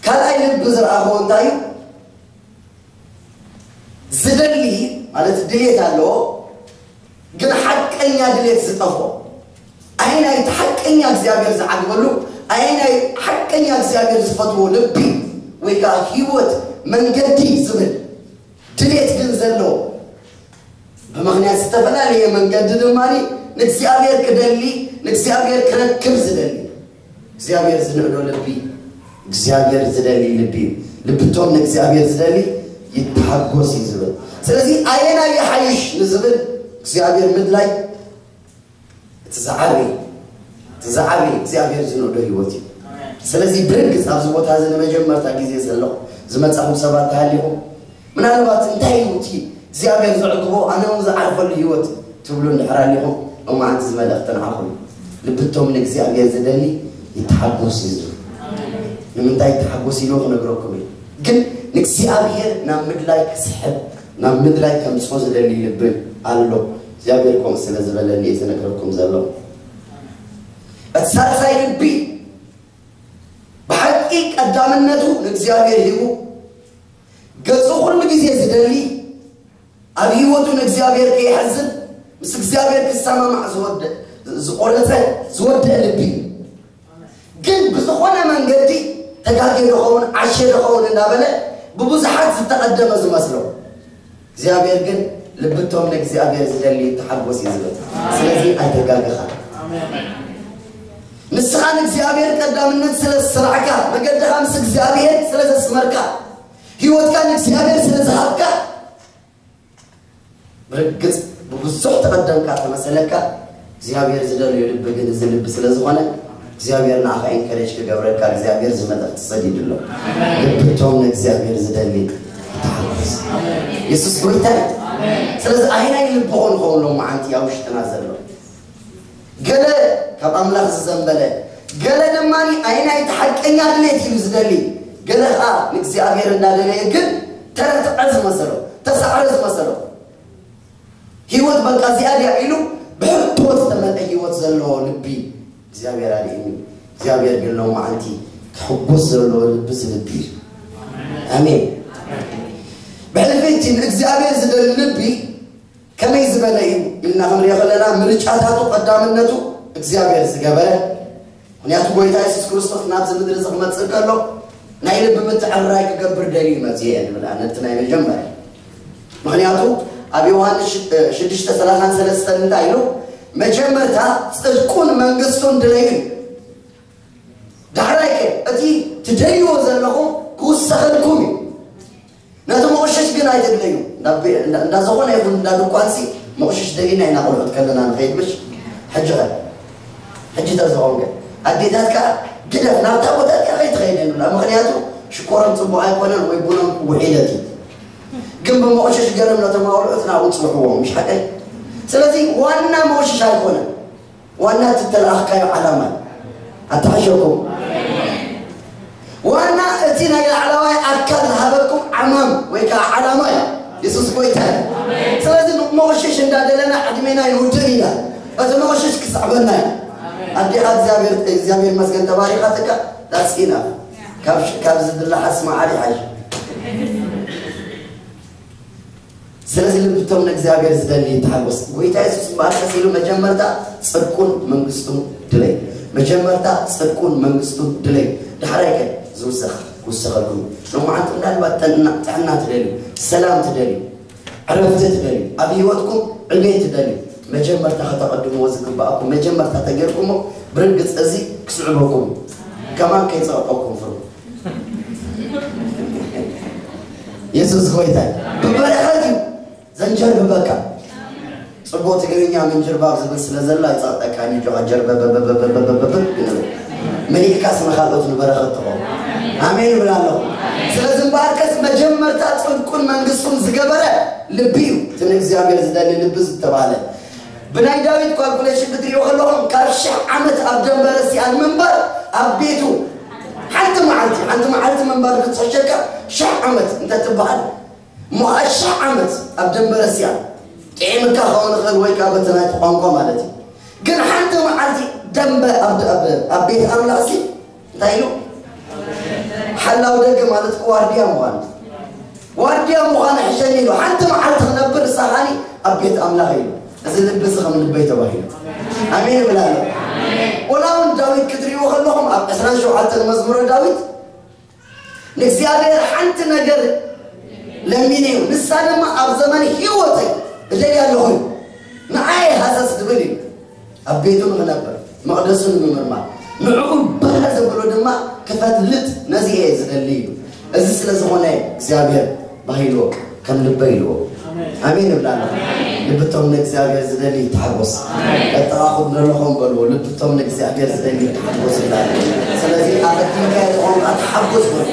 ካልኣይ ልቢ ዝረኣኽዎ እንታይ እዩ? ዝደሊ ማለት ድሌት ኣለዎ፣ ግን ሓቀኛ ድሌት ዝጠፍኦ። ኣየናይ እቲ ሓቀኛ እግዚኣብሔር ዝዓግበሉ፣ ኣየናይ ሓቀኛ እግዚኣብሔር ዝፈትዎ ልቢ ወይ ከዓ ህይወት መንገዲ ዝብል ድሌት ግን ዘለዎ፣ ብምኽንያት ዝተፈላለየ መንገዲ ድማ ንእግዚኣብሔር ክደሊ፣ ንእግዚኣብሔር ክረክብ ዝደሊ እግዚኣብሔር ዝንእዶ ልቢ፣ እግዚኣብሔር ዝደሊ ልቢ እዩ። ልብቶም ንእግዚኣብሔር ዝደሊ ይተሓጎስ እዩ ዝብል። ስለዚ ኣየናይ ይሓይሽ ንዝብል እግዚኣብሔር ምድላይ እቲ ዝዓበየ፣ እቲ ዝዓበየ እግዚኣብሔር ዝንእዶ ህይወት እዩ። ስለዚ ብርግጽ ኣብዚ ቦታ እዚ ንመጀመርታ ግዜ ዘለኹ ዝመጻኹም ሰባት ተሃሊኹም፣ ምናልባት እንታይ እዩ እቲ እግዚኣብሔር ዘዕግቦ ኣነ እውን ዝዓርፈሉ ህይወት ትብሉ እንድሕር ኣሊኹም፣ ሎማዓንቲ እዚ መልእኽቲ ንዓኹም እዩ። ልብቶም ንእግዚኣብሔር ዝደሊ ይተሓጎስ እዩ ዝብል። ንምንታይ ይተሓጎስ ኢሉ ክነግረኩም እዩ። ግን ንእግዚኣብሔር ናብ ምድላይ ክስሕብ፣ ናብ ምድላይ ከምፅኦ ዝደሊ ልቢ ኣሎ። እግዚኣብሔር ከምኡ ስለ ዝበለኒ እዩ ዝነግረኩም ዘሎ። እቲ ሳልሳይ ልቢ ብሓቂ ቀዳምነቱ ንእግዚኣብሔር ሂቡ፣ ገጹ ኩሉ ግዜ ዝደሊ፣ ኣብ ህይወቱ ንእግዚኣብሔር ከይሕዝን ምስ እግዚኣብሔር ክሰማማዕ ዝወደ-፣ ዝቆረጸ፣ ዝወደአ ልቢ እዩ። ግን ብዝኾነ መንገዲ ተጋጌ ዶ ኸውን፣ ዓሸ ዶ ኸውን እንዳበለ ብብዙሓት ዝተቐደመ ዝመስሎ። እግዚኣብሔር ግን ልብቶም ንእግዚኣብሔር ዝደሊ ተሓጎስ እዩ ዝብል። ስለዚ ኣይተጋገኻ። ንስኻ ንእግዚኣብሔር ቀዳምነት ስለ ዝሰራዕካ፣ መገድኻ ምስ እግዚኣብሔር ስለ ዘስመርካ፣ ህይወትካ ንእግዚኣብሔር ስለ ዝሃብካ፣ ብርግጽ ብብዙሕ ተቐደምካ ተመሰለካ፣ እግዚኣብሔር ዝደልዮ ልቢ ግን እዚ ልቢ ስለ ዝኾነ፣ እግዚኣብሔር ንዓኻ ኢንከሬጅ ክገብረካ እግዚኣብሔር እዚ መልእኽቲ ሰዲዱ ኣሎ። ልብቶም ንእግዚኣብሔር ዝደሊ ይተሓጎስ። የሱስ ጎይታ እዩ። ስለዚ ኣይናይ ልቢ ኾን ኸውን ሎማዓንቲ ኣብ ውሽጥና ዘሎ? ገለ ካብ ኣምላኽ ዝዘንበለ፣ ገለ ድማ ኣይናይ እቲ ሓቀኛ ድሌት እዩ ዝደሊ፣ ገለ ኸዓ ንእግዚኣብሔር እንዳደለየ ግን ተረትዐ ዝመሰሎ፣ ተሳዕረ ዝመሰሎ። ህይወት በቃ እዚኣ ድያ ኢሉ ብሕቶ ዝተመልአ ህይወት ዘለዎ ልቢ እግዚኣብሔር ኣርእዩኒ። እግዚኣብሔር ግን ሎማዓንቲ ክሕጎስ ዘለዎ ልቢ እዚ ልቢ እዩ። ኣሜን። ብሕልፊ እቲ ንእግዚኣብሔር ዝደሊ ልቢ ከመይ ዝበለ እዩ ኢልና ክንሪኦ ከለና፣ ምርጫታቱ ቀዳምነቱ እግዚኣብሔር ዝገበረ። ምኽንያቱ ጎይታ የሱስ ክርስቶስ ናብዚ ምድሪ እዚ ክመጽእ ከሎ ናይ ልቢ ምትዕርራይ ክገብር ደልዩ መጽእ እየ ንብል ነቲ ናይ መጀመርያ። ምኽንያቱ ኣብ ዮሃንስ ሽ-፣ ሽዱሽተ ሰላሳን ሰለስተን እንታይ ኢሉ? መጀመርታ ጽድቁን መንግስቱን ድለዩ እዩ። ዳሕራይ ከ እቲ ትደልይዎ ዘለኹም ክውሰኸልኩም እዩ። ነቲ መቑሸሽ ግን ኣይተድለዩ። ናብ ቤ-፣ እንዳ፣ እንዳ ዝኾነ ይኹን እንዳ ድኳንሲ መቑሸሽ ደሊና ኢና ቆልዑት ከለና ንኸይድ ምሽ? ሕጂ ኸ? ሕጂ ተዝኸውን ከ? ኣዴታት ከኣ ግደፍ፣ ናብታ ቦታ እቲኣ ከይትኸይድ ንብላ። ምኽንያቱ ሽኮሮም ጽቡቕ ኣይኮነን ወይ ቡኖም ውሒደት እዩ። ግን ብመቑሸሽ ገረም ነቶም ኣውልዑት ናብኡ ጽውሕዎም፣ ምሽ ሓቀይ? ስለዚ ዋና መቑሸሽ ኣይኮነን። ዋና እቲ እተለኣኽካዮ ዓላማ እዩ። ኣተሓሸኩም። ዋና እቲ ናይ ላዕለዋይ ኣካል ዝሃበኩም ዓማም ወይ ከዓ ዓላማ እዩ። የሱስ ጎይታ እዩ። ስለዚ መቑሸሽ እንዳደለና ዕድሜና ይውድእ ኢና። እቲ መቑሸሽ ክስዕበና እዩ። ኣዴኻ እግዚኣብሔር፣ እግዚኣብሔር ይመስገን ተባሪኻትካ፣ that's enough። ካብ ሽ-፣ ካብ ዝብላዕ ኣስማዓር ይሓይሽ። ስለዚ ልብቶም ንእግዚኣብሔር ዝደሊ ይተሓጎስ። ጎይታ የሱስ እምበኣርከስ ኢሉ መጀመርታ ጽድቁን መንግስቱን ድለዩ። መጀመርታ ጽድቁን መንግስቱን ድለዩ። ዳሕራይ ከ ዝውሰኽ ክውሰኸልኩም። ሎማዓንቲ ምናልባት ጥዕና፣ ጥዕና ትደልዩ፣ ሰላም ትደልዩ። ዕረፍቲ ትደልዩ፣ ኣብ ህይወትኩም ዕቤት ትደልዩ፣ መጀመርታ ከተቐድምዎ ዝግባኣኩም፣ መጀመርታ ተገይርኩሞ ብርግጽ እዚ ክስዕበኩም እዩ። ከማን ከይጸቕጠኩም ፍሩ። የሱስ ጎይታ እዩ። ብበረኸት እዩ ዘንጀርብበካ። ጽቡቕ ትግርኛ ምንጅርባብ ዝብል ስለ ዘሎ ኣይጸቕጠካን እዩ። ጆኻ ጀርበበበበበበበበብ ይብል። መሊእካስ ንኻልኦት ንበረኸት ትኸውን። ኣሜን ይብል ኣለኹ። ስለዚ እምበኣርከስ መጀመርታ ጽድቁን መንግስቱን ዝገበረ ልቢ እዩ። እቲ ንእግዚኣብሔር ዝደሊ ልቢ ዝተባህለ ብናይ ዳዊት ካልኩሌሽን ክትሪኦ ከለኹም ካብ ሽሕ ዓመት ኣብ ደንበረ ሲኣል ምንባር ኣብ ቤቱ ሓንቲ መዓልቲ ሓንቲ መዓልቲ ምንባር ክትሰሸካ ሽሕ ዓመት እንተትበሃል እሞ ኣሻ ዓመት ኣብ ደንበረ ሲያ ጥዒምካ ክኸውን ይኽእል ወይ ከዓ በቲ ናይቲ ቋንቋ ማለት እዩ። ግን ሓንቲ መዓልቲ ደንበ ኣብ ኣብ- ኣብ ቤት ኣምላኽ ሲ እንታይ ኢሉ ሓላው ደገ ማለት ዋርድያ ምዃኑ ዋርድያ ምዃኑ ሕሸኒ ኢሉ ሓንቲ መዓልቲ ክነብር ሳኻኒ ኣብ ቤት ኣምላኽ ኢሉ እዚ ልቢ እዚ ከም ልበይ ተባሂሉ ኣሜን ይብላለሁ። ወላ እውን ዳዊት ክትሪእዎ ከለኹም ኣብ ዕስራን ሸውዓተን መዝሙረ ዳዊት ንእግዚኣብሔር ሓንቲ ነገር ለሚነዮ ንሳ ድማ ኣብ ዘመን ህይወተይ እደልያ ኣለኹ ንዓይ ሃሰስ ዝብል እዩ። ኣብ ቤቱ ንኽነብር መቕደሱ ንምምርማር ንዕኡ ባህ ዘብሎ ድማ ክፈልጥ ነዚ እየ ዝደሊ እዩ። እዚ ስለ ዝኾነ እግዚኣብሔር ባህ ኢልዎ ከም ልበይ ኢልዎ ኣሜን እብላ ኣለኹ። ልብቶም ንእግዚኣብሔር ዝደሊ ይተሓጎስ። ቀጥቓኹም ዘለኹም በልዎ ልብቶም ንእግዚኣብሔር ዝደሊ ይተሓጎስ ይብላ። ስለዚ ኣቐዲምካ እቲ ቋንቋ ተሓጎስ በሉ።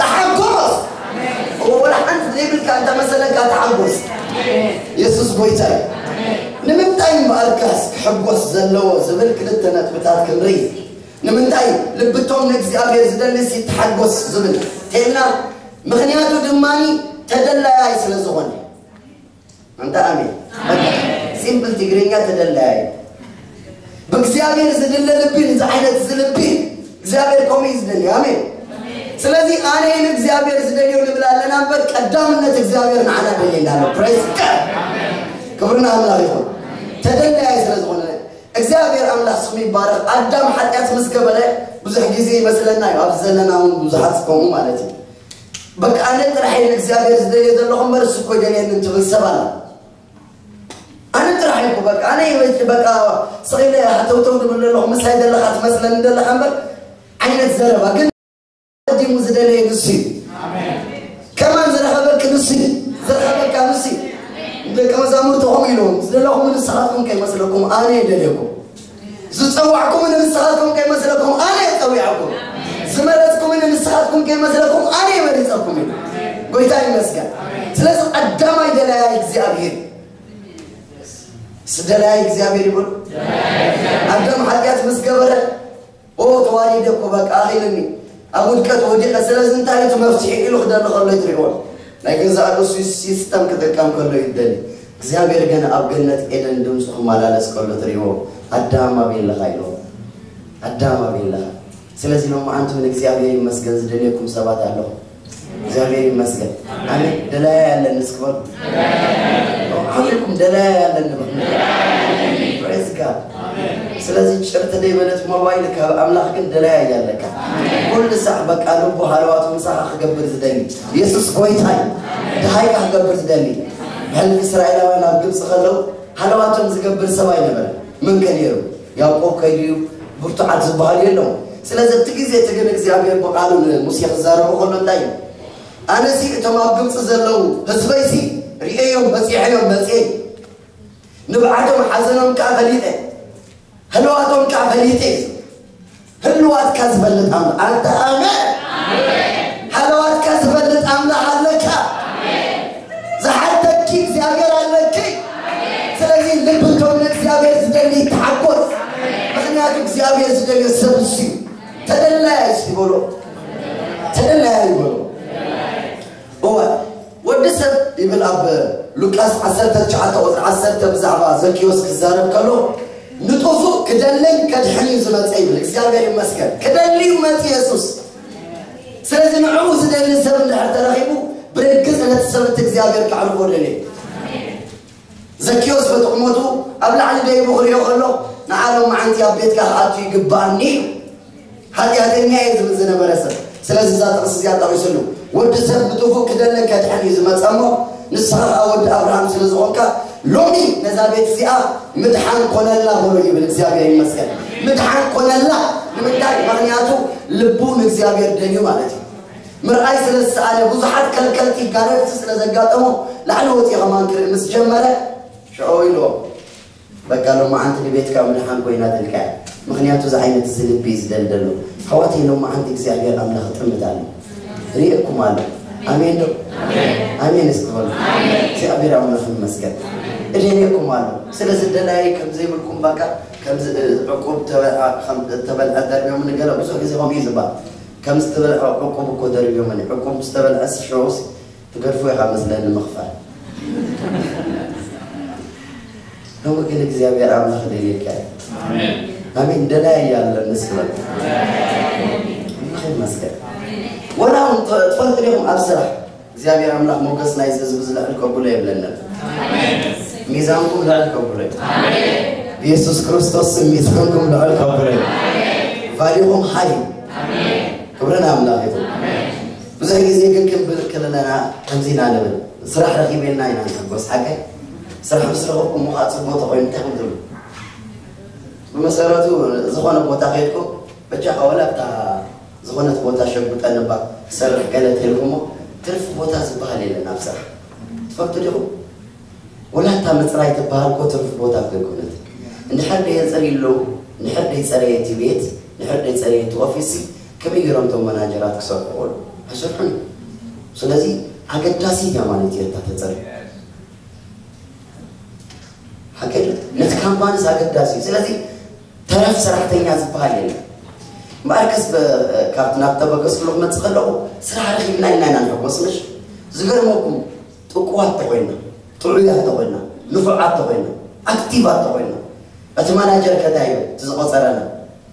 ተሓጎስ ወላ ሓንቲ ዘይብልካ እንተመሰለካ ተሓጎስ። የሱስ ጎይታ እዩ። ንምንታይ እምበኣርከስ ክሕጎስ ዘለዎ ዝብል ክልተ ነጥብታት ክንርኢ። ንምንታይ ልብቶም ንእግዚኣብሔር ዝደልስ ይተሓጎስ ዝብል ተልና ምክንያቱ ድማ ተደላያይ ስለ ዝኾነ እንተ ኣሜን ሲምፕል ትግርኛ ተደላያይ ብእግዚኣብሔር ዝድለ ልቢ ንዚ ዓይነት ዝልቢ እግዚኣብሔር ከምኡ እዩ ዝደሊ ኣሜን። ስለዚ ኣነ ንእግዚኣብሔር ዝደልዮ ንብል ኣለና እምበር ቀዳምነት እግዚኣብሔር ንዓና ደልየና ኣሎ። ፕሬዝ ጋድ ክብርና ኣምላኽ ይኹን። ተደላያይ ስለ ዝኾነ እግዚኣብሔር ኣምላኽ ስሙ ይባረኽ። ኣዳም ሓጢኣት ምስ ገበረ ብዙሕ ግዜ ይመስለና እዩ ኣብዚ ዘለና እውን ብዙሓት ከምኡ ማለት እዩ። በቃ ኣነ ጥራሕ እየ ንእግዚኣብሔር ዝደልዮ ዘለኹ እምበር እሱ እኮ ይደልየንን ትብል ሰብ ኣላ። ኣነ ጥራሕ እኮ በቃ ኣነ ይበጅ በቃ ስቕ ኢለ ሃተውተው ዝብል ዘለኹ ምሳይ ዘለኻ ትመስለኒ ዘለኻ እምበር ዓይነት ዘረባ ግን ቀዲሙ ዝደለየ ንሱ እዩ። ከማን ዝረኸበኪ ንሱ እዩ። ዝረኸበካ ንሱ እዩ። ደቂ መዛሙርቱ ከምኡ ኢልዎም ዝደለኹም ንስኻትኩም ከይመስለኩም ኣነ እየ ደልየኩም። ዝፀዋዕኩምን ንስኻትኩም ከይመስለኩም ኣነ እየ ፀዊዐኩም። ዝመረፅኩምን ንስኻትኩም ከይመስለኩም ኣነ እየ መሪፀኩም እዩ። ጎይታ ይመስገን። ስለዚ ቀዳማይ ደላያይ እግዚኣብሔር ስደላይ እግዚኣብሔር ይበሉ ኣዳም ሓጢኣት ምስ ገበረ ኦ ተዋሪደ እኮ በቃ ኣኺልኒ ኣብ ውድቀት ወዲቐ ስለዚ እንታይ እቲ መፍትሒ ኢሉ ክደሊ ከሎ ትሪእዎ ናይ ገዛእ ርእሱ ሲስተም ክጥቀም ከሎ ይደሊ እግዚኣብሔር ግን ኣብ ገነት ኤደን ድምፁ ክመላለስ ከሎ ትሪእዎ ኣዳም ኣበይ ኣለኻ ኢልዎ ኣዳም ኣበይ ኣለኻ ስለዚ ሎማዓንቲ እውን እግዚኣብሔር ይመስገን ዝደልየኩም ሰባት ኣለኹም እግዚኣብሔር ይመስገን ኣሜን ደላያ ያለን እስክበሉ ዓሚልኩም ደላያ ያለን ንበል praise God ስለዚ ጭርት ዘይበለት ሞባይል ካብ ኣምላኽ ግን ደላያ እያለካ ኩሉ ሳዕ በቃ ልቡ ሃለዋቱ ምሳኻ ክገብር ዝደሊ ኢየሱስ ጎይታ እዩ ድሃይካ ክገብር ዝደሊ ብሕልፊ እስራኤላውያን ኣብ ግብፂ ከለዉ ሃለዋቶም ዝገብር ሰብ ኣይነበረ መን ከ ነይሩ ያዕቆብ ከይዱ እዩ ብርቱዓት ዝበሃሉ የለዉ ስለዚ እቲ ግዜ እቲ ግን እግዚኣብሔር ብቃሉ ንሙሴ ክዛረቡ ከሎ እንታይ እዩ ኣነሲ እቶም ኣብ ግብፂ ዘለዉ ህዝበይሲ ርእየዮም በፂሐዮም መፅኤ ንብዓቶም ሓዘኖም ከዓ ፈሊጠ ህልዋቶም ከዓ ፈሊጠ ህልዋትካ ዝፈልጥ ኣምላኽ ኣንተ ኣመን ሃለዋትካ ዝፈልጥ ኣምላኽ ኣለካ ዝሓተኪ እግዚኣብሔር ኣለኪ ስለዚ ልብቶም ንእግዚኣብሔር ዝደሊ ተሓጎስ ምክንያቱ እግዚኣብሔር ዝደልዮ ሰብ እሱ እዩ ተደላያ እስቲ በሎ ተደላያ ይበሎ እወ ወዲ ሰብ ይብል ኣብ ሉቃስ ዓሰርተ ትሽዓተ ቁፅሪ ዓሰርተ ብዛዕባ ዘኪዮስ ክዛረብ ከሎ ንጥፉእ ክደልን ከድሕን እዩ ዝመፀ ይብል እግዚኣብሔር ይመስገን ክደሊ እዩ መፅ የሱስ ስለዚ ንዕኡ ዝደሊ ሰብ እንድሕር ተረኺቡ ብርግፅ ነቲ ሰብ እቲ እግዚኣብሔር ከዕርፎ ደልየ ዘኪዮስ በቲ ቁመቱ ኣብ ላዕሊ ደይቡ ክሪኦ ከሎ ንዓ ሎማዓንቲ ኣብ ቤትካ ክኣቱ ይግባኣኒ እዩ ሓጢኣተኛ እየ ዝብል ዝነበረ ሰብ ስለዚ እዛ ጥቕሲ እዚኣ ጠቒሱሉ ወዲ ሰብ ብጥፉእ ክደልን ከድሕን እዩ ዝመፀ እሞ ንስኻ ኸኣ ወዲ ኣብርሃም ስለ ዝኾንካ፣ ሎሚ ነዛ ቤት እዚኣ ምድሓን ኮነላ በሎ ይብል። እግዚኣብሔር ይመስገን። ምድሓን ኮነላ። ንምንታይ? ምኽንያቱ ልቡ ንእግዚኣብሔር ደልዩ ማለት እዩ። ምርኣይ ስለ ዝሰኣነ፣ ብዙሓት ከልከልቲ ጋረድቲ ስለ ዘጋጠሞ፣ ላዕሊ ወፂኡ ከማን ክርኢ ምስ ጀመረ፣ ሽዑ ኢልዎ፣ በቃ ሎማዓንቲ ንቤትካ ምድሓን ኮይናትልካ እያ። ምኽንያቱ እዚ ዓይነት እዚ ልቢ እዩ ዝደልደሎ። ኣሕዋተይ፣ ሎማዓንቲ እግዚኣብሔር ኣምላኽ ይጥምት ኣሎ። ርእየኩም ኣሎ። ኣሜን ዶ? ኣሜን እስኪ በሉ። እግዚኣብሔር ኣምላኽ ይመስገን። እደልየኩም ኣሎ። ስለዚ ደላይ ከም ዘይብልኩም በቃ ከምዚ፣ እ፣ ዕቁብ ተበልዓ፣ ከም ተበልዐ ደርብዮም ንገለ ብዙሕ ግዜ ከምኡ እዩ ዝበሃል። ከም ዝተበልዐ ዕቁብ እኮ ደርብዮም፣ ዕቁብ ዝተበልዐ ሽዑስ ትገድፎ ኢኻ መስለኒ ምኽፋል። ሎሚ ግን እግዚኣብሔር ኣምላኽ ደልየካ እዩ። ኣሜን። ደላይ እያ ኣለኒ ስለ ኣምላኽ ይመስገን። ወላ እውን ት-፣ ትፈልጡ ዲኹም ኣብ ስራሕ እግዚኣብሔር ኣምላኽ ሞገስ ናይ ህዝቢ ዝልዕል ከብሎ የብለንን። ሚዛንኩም ልዕል ከብሎ እዩ። ብየሱስ ክርስቶስ ስም ሚዛንኩም ልዕል ከብሎ እዩ። ቫልዩኹም ሃይ። ክብሪ ንኣምላኽ ይኹን። ብዙሕ ግዜ ግን ክንብል ከለና ከምዚ ኢና ንብል፣ ስራሕ ረኺበ ኢልና ኢና ንሕጎስ። ሓቀይ? ስራሕ ምስ ረኸብኩም ከዓ ፅቡቅ ተኾይኑ እንታይ ከም ትብሉ? ብመሰረቱ ዝኾነ ቦታ ከይድኩም፣ በጃኻ ወላ ኣብታ ዝኾነት ቦታ ሸጉጠኒ እባ ክሰርሕ ገለ ተልኩሞ፣ ትርፊ ቦታ ዝበሃል የለን ኣብ ስራሕ። ትፈልጡ ዲኹም? ወላ እታ ምፅራይ ትበሃል እኮ ትርፊ ቦታ እኮ ኣይኮነትን። እንድሕር ደየፅርዩ ኣለዉ፣ እንድሕር ደይፀረየ እቲ ቤት፣ እንድሕር ደይፀረየ እቲ ኦፊስ፣ ከመይ ገይሮም እቶም መናጀራት ክሰርሑ ክኽእሉ? ኣይሰርሑን እዮም። ስለዚ ኣገዳሲት እያ ማለት እዩ እታ ተፀርዩ። ሓቂ ድዩ? ነቲ ካምፓኒስ ኣገዳሲ እዩ። ስለዚ ተረፍ ሰራሕተኛ ዝበሃል የለን። እምበኣርከስ በ-፣ ካብቲ ናብ ተበገስኩሉ ክመፅእ ከለኹ ስራሕ ረኺብና ኢልና ኢና ንሕጎስ፣ ምሽ? ዝገርመኩም ጥቁዋት ተኾይና፣ ጥዑያት ተኾይና፣ ንፉዓት ተኾይና፣ ኣክቲቫት ተኾይና፣ እቲ ማናጀር ከታይ እዩ እቲ ዝቆፀረና?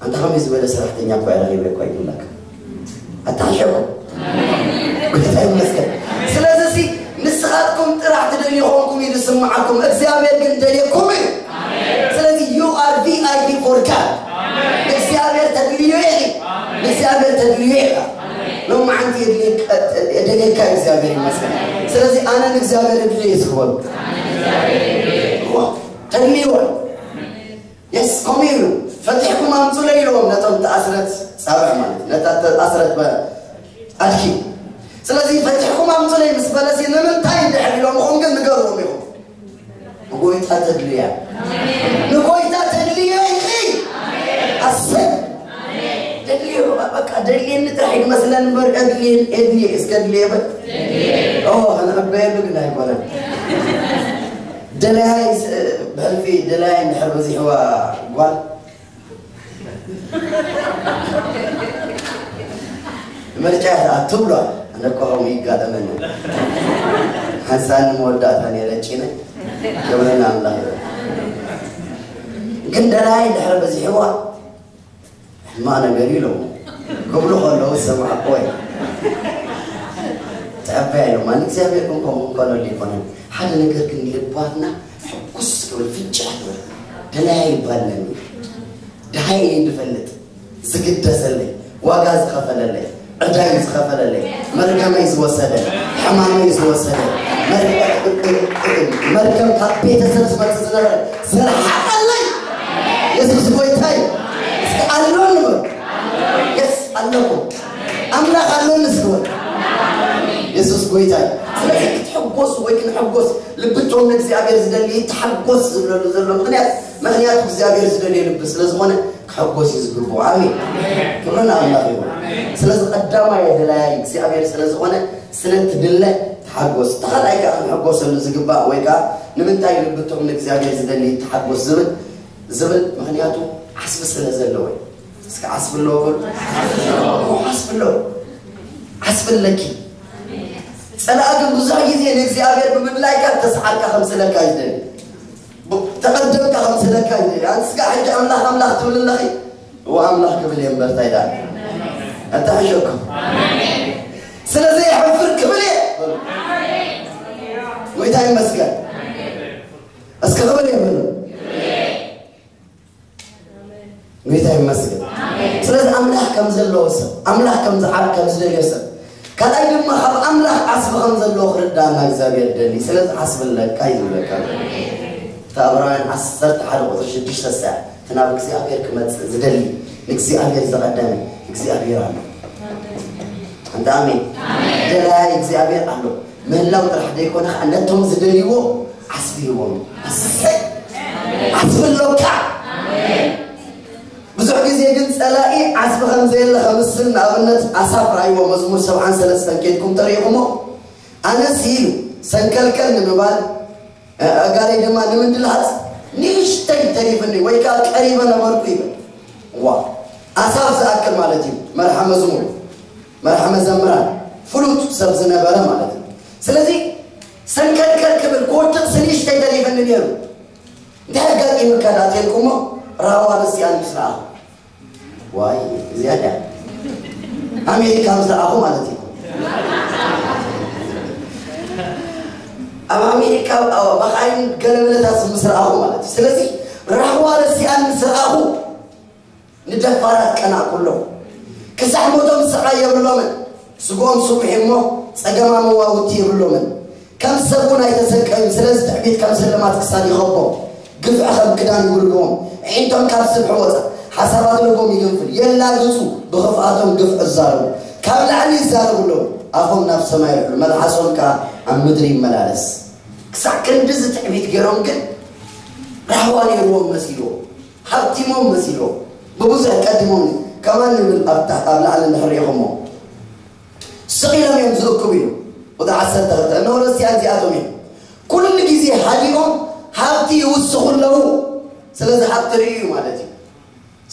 ኣንታ ከመይ ዝበለ ሰራሕተኛ እኮ እየ ረኺበ እኮ ይብለካ። ኣታ ሕሸኹም። ጎይታ ይመስገን። ስለዚ ሲ ንስኻትኩም ጥራሕ ትደልዩ ኾንኩም እዩ ዝስምዓኩም፣ እግዚኣብሔር ግን ደልየኩም እዩ። ስለዚ you are V I P for God። ንእግዚኣብሔር ተድልዮ ኢኺ። ንእግዚኣብሔር ተድልዮ ኢኻ። ሎማዓንቲ የድልየካ፣ የደልየካ እግዚኣብሔር ይመስገን። ስለዚ ኣነ ንእግዚኣብሔር እድልየ እዩ ዝኽበሉ። ተድልይዎ። የስ፣ ከምኡ ኢሉ፣ "ፈቲሕኩም ኣምጹለይ" ኢልዎም ነቶም ተኣስረት ጻብዕ ማለት ነታ ተኣስረት በ-፣ ኣድኪ። ስለዚ "ፈቲሕኩም ኣምጹለይ" ምስ በለሲ ንምንታይ እንድሕር ኢሎምኹም ግን ንገርዎም ኢኹም። ንጎይታ ተድልያ። ንጎይታ ተድልዮ ኢኺ። ኣሰይ። ደድልዮ፣ በቃ ደድልየኒ ጥራሕ ይመስለን እምበር፣ እድልየ፣ እድልየ፣ እስከ እድልየ በል። ኦ፣ ከነዕበየሉ ግን ኣይኮነን። ደላያይ ስ-፣ ብሕልፊ ደላያይ እንድሕር በዚሕዋ ጓል፣ ምርጫ እያ ትብሎ። ኣነ እኮ ከምኡ ይጋጠመኒ። ሓንሳን መወዳእታ ነይረ ጭነ። ክብሪ ንኣምላኽ ይኹን። ግን ደላያይ እንድሕር በዚሕዋ፣ ሕማቕ ነገር እዩ ኢሎም ክብሉ ከለዉ ዝሰማዕኩዎ እዩ። ተቐባይ ኢሎም፣ ማለት እግዚኣብሔር ግን ከምኡ እንከሎ ኣይኮነን። ሓደ ነገር ግን ልባትና ሕጉስ ክብል፣ ፍንጭሕ ክብል፣ ደላያ ይባል ነኒ። ደሃየ እዩ ዝፈልጥ፣ ዝግደሰለይ፣ ዋጋ ዝኸፈለለይ፣ ዕዳይ ዝኸፈለለይ፣ መርገመይ ዝወሰደ፣ ሕማመይ ዝወሰደ፣ መር-፣ መርገም ካብ ቤተሰብ ዝመጽእ ዝነበረ ዝረሓቐለይ የሱስ ጎይታይ። እስኪ ኣሎኒ በሉ። የስ፣ ኣለኹ። ኣምላኽ ኣሎኒ እስኪ በሉ። የሱስ ጎይታይ። ስለዚ ክትሕጎሱ ወይ ክንሕጎስ ልብቶም ንእግዚኣብሔር ዝደሊ ይተሓጎስ ዝብለሉ ዘሎ ምኽንያት፣ ምኽንያቱ እግዚኣብሔር ዝደልዮ ልቢ ስለ ዝኾነ ክሕጎስ እዩ ዝግብኦ። ኣሜን። ክብሪ ንኣምላኽ ይኹን። ስለዚ ቀዳማይ ደላያይ እግዚኣብሔር ስለ ዝኾነ፣ ስለ እትድለ ተሓጎስ። እቲ ካልኣይ ከኣ ክንሕጎሰሉ ዝግባእ ወይ ከኣ ንምንታይ ልብቶም ንእግዚኣብሔር ዝደሊ ይተሓጎስ ዝብል፣ ዝብል ምኽንያቱ ዓስቢ ስለ ዘለዎ እዩ። እስኪ ዓስቢ ኣለዎ በሉ። ዓስቢ ኣለዎ። ዓስቢ ኣለኪ። ጸላኢ ግን ብዙሕ ግዜ ንእግዚኣብሔር ብምድላይካ ተስዓርካ ከምስለካ እዩ ዝደሊ። ብ-፣ ተቐደምካ ከምስለካ እዩ ዝደሊ። ኣንስካ ሕጂ ኣምላኽ ኣምላኽ ትብል ኣለኺ። እዎ ኣምላኽ ክብል እየ እምበር እንታይ ደኣ። ኣንታ ሕሸኩም። ስለ ዘየሕፍር ክብል እየ። በሉ። ጎይታ ይመስገን። እስኪ ክብል እየ በሉ። ጎይታ ይመስገን። ስለዚ ኣምላኽ ከም ዘለዎ ሰብ፣ ኣምላኽ ከም ዝዓ-፣ ከም ዝደልዮ ሰብ፣ ካልኣይ ድማ ካብ ኣምላኽ ዓስቢ ከም ዘለዎ ክርዳእና እግዚኣብሔር ደሊ። ስለዚ ዓስቢ ኣለካ እዩ ዝብለካ። እታ ዕብራውያን ዓሰርተ ሓደ ቁፅሪ ሽዱሽተ ሰ እቲ ናብ እግዚኣብሔር ክመፅእ ዝደሊ ንእግዚኣብሔር ዝቐደመ እግዚኣብሔር ኣሎ። ኣንተ ኣሜን። ደላይ እግዚኣብሔር ኣሎ። ምህላው ጥራሕ ዘይኮነ ከዓ ነቶም ዝደልይዎ ዓስቢ ይዎም። ኣሰይ ዓስቢ ኣሎካ። ብዙሕ ግዜ ግን ጸላኢ ዓስቢ ከም ዘየለ ከምስል። ንኣብነት ኣሳፍ ራእይዎ መዝሙር ሰብዓን ሰለስተን ኬድኩም ተሪእኹሞ ኣነስ ኢሉ ሰንከልከል ንምባል ኣእጋረይ ድማ ንምድልሃጽ ንእሽተይ ተሪፍኒ ወይ ከዓ ቀሪበ ነበርኩ ይብል። ዋ ኣሳፍ ዝኣክል ማለት እዩ። መርሓ መዝሙር መርሓ መዘምራን ፍሉጥ ሰብ ዝነበረ ማለት እዩ። ስለዚ ሰንከልከል ክብል ክወድቕ ስንእሽተይ ተሪፍኒ ነይሩ። እንታይ ኣጋጢሙካ ዳኣ ተልኩሞ ራዋ ርስያን ምስ ረኣኹ ዋይ እዚኣ ድያ ኣሜሪካ ምስ ረኣኹ ማለት እዩ። ኣብ ኣሜሪካ መኻይን ገለመለታት ምስ ረኣኹ ማለት እዩ። ስለዚ ራህዋ ርስያን ምስ ረኣኹ ንደፋራት ቀናእኩሎም። ክሳዕ ሞቶም ስቓይ የብሎምን። ስግኦም ስቡሕ እሞ ጸገማ መዋውቲ የብሎምን። ከም ሰብ እውን ኣይተሰቀዩን። ስለዚ ትዕቢት ከም ስልማት ክሳድ ይኸቦም፣ ግፍዒ ከም ክዳን ይውልዎም። ኣዒንቶም ካብ ስብሒ ወጻ፣ ሓሳባት ልቦም ይግንፍል። የላግጹ፣ ብኽፍኣቶም ግፍዒ ይዛረቡ፣ ካብ ላዕሊ ይዛረቡ ኣለዉ። ኣፎም ናብ ሰማይ ይልዕሉ፣ መልሓሶም ከኣ ኣብ ምድሪ ይመላለስ። ክሳዕ ክንድዚ ትዕቢት ገይሮም ግን ራህዋ ነይርዎም መሲልዎም። ሃብቲሞም መሲልዎም ብብዙሕ ቀዲሞም ከማን ንብል ኣብ ላዕሊ እንድሕር ሪኢኹሞ ስቕ ኢሎም እዮም ዝእክቡ እዩ። ቁጥሪ ዓሰርተ ክልተ እነሆ ረሲኣን እዚኣቶም እዮም ኩሉ ግዜ ሃዲኦም ሃብቲ ይውስኹ ኣለዉ። ስለዚ ሃብቲ ርእዩ እዩ ማለት እዩ።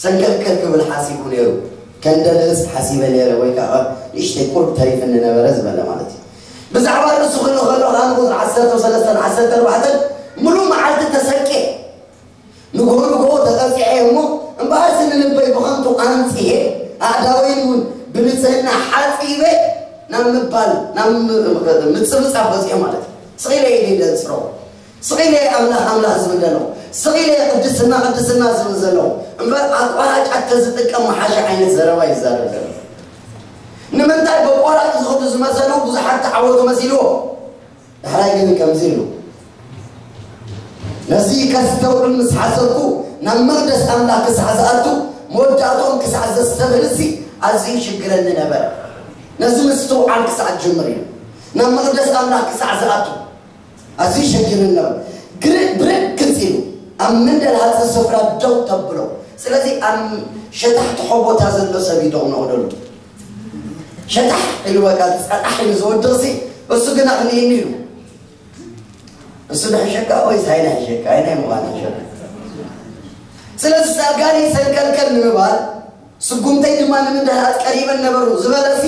ሰንከልከል ክብል ሓሲቡ ነይሩ። ከንደልህስ ሓሲበ ነይረ ወይ ከዓ ንእሽተይ ቁርብ ተሪፍኒ ነበረ ዝበለ ማለት እዩ። ብዛዕባ ርእሱ ክብል ከሎ ከዓ ንቁፅሪ ዓሰርተ ሰለስተን ዓሰርተ ኣርባዕተን ሙሉእ መዓልቲ ተሰቄ ንግሆ ንግሆ ተቐጺዐ እሞ እምበኣርሲ ንልበይ ብኸንቱ ኣንጽሄ ኣእዳወይን እውን ብንጽህና ሓጺበ ናብ ምባል ናብ ምጽብጻብ በጺሑ ማለት እዩ። ስቕ ኢለ ኢደይ ደንጽሮ ስቕ ኢለ ኣምላኽ ኣምላኽ ዝብል ዘለኹ ስቕ ኢለ ቅድስና ቅድስና ዝብል ዘለኹ እምበር ኣቋራጫት ተዝጥቀም መሓሸ ዓይነት ዘረባ ይዛረብ ዘለኹ። ንምንታይ በቋራጭ ዝኸዱ ዝመሰሉ ብዙሓት ተዓወቱ መሲልዎ። ዳሕራይ ግን ከምዚ ኢሉ ነዚ ከስተውዕል ምስ ሓሰብኩ ናብ መቕደስ ኣምላኽ ክሳዕ ዝኣቱ መወዳእቶም ክሳዕ ዘስተብህልሲ ኣዝዩ ይሽግረኒ ነበረ። ነዚ ምስትውዓል ክሳዕ ጅምር ኢሉ ናብ መቕደስ ኣምላኽ ክሳዕ ዝኣቱ ኣዝዩ ይሸግረኒ ነበረ። ግርእ ብርእ ክጽ ኢሉ ኣብ መንደል ሃፀ ስፍራ ደው ተብሎ። ስለዚ ኣብ ሸታሕ ትሖ ቦታ ዘሎ ሰብ ይደቕኖ ደሉ ሸታሕ ኢሉ በቃ ጸጣሕ ኢሉ ዝወድቕ ሲ እሱ ግን ኣኽልኢኒ ኢሉ እሱ ድሕሸካ ወይስ ኣይና ይሸካ ኣይና ምዃን ይሸካ ስለዚ ዛጋኒ ሰንከልከል ንምባል ስጉምተይ ድማ ንምድሃት ቀሪበን ነበሩ ዝበለሲ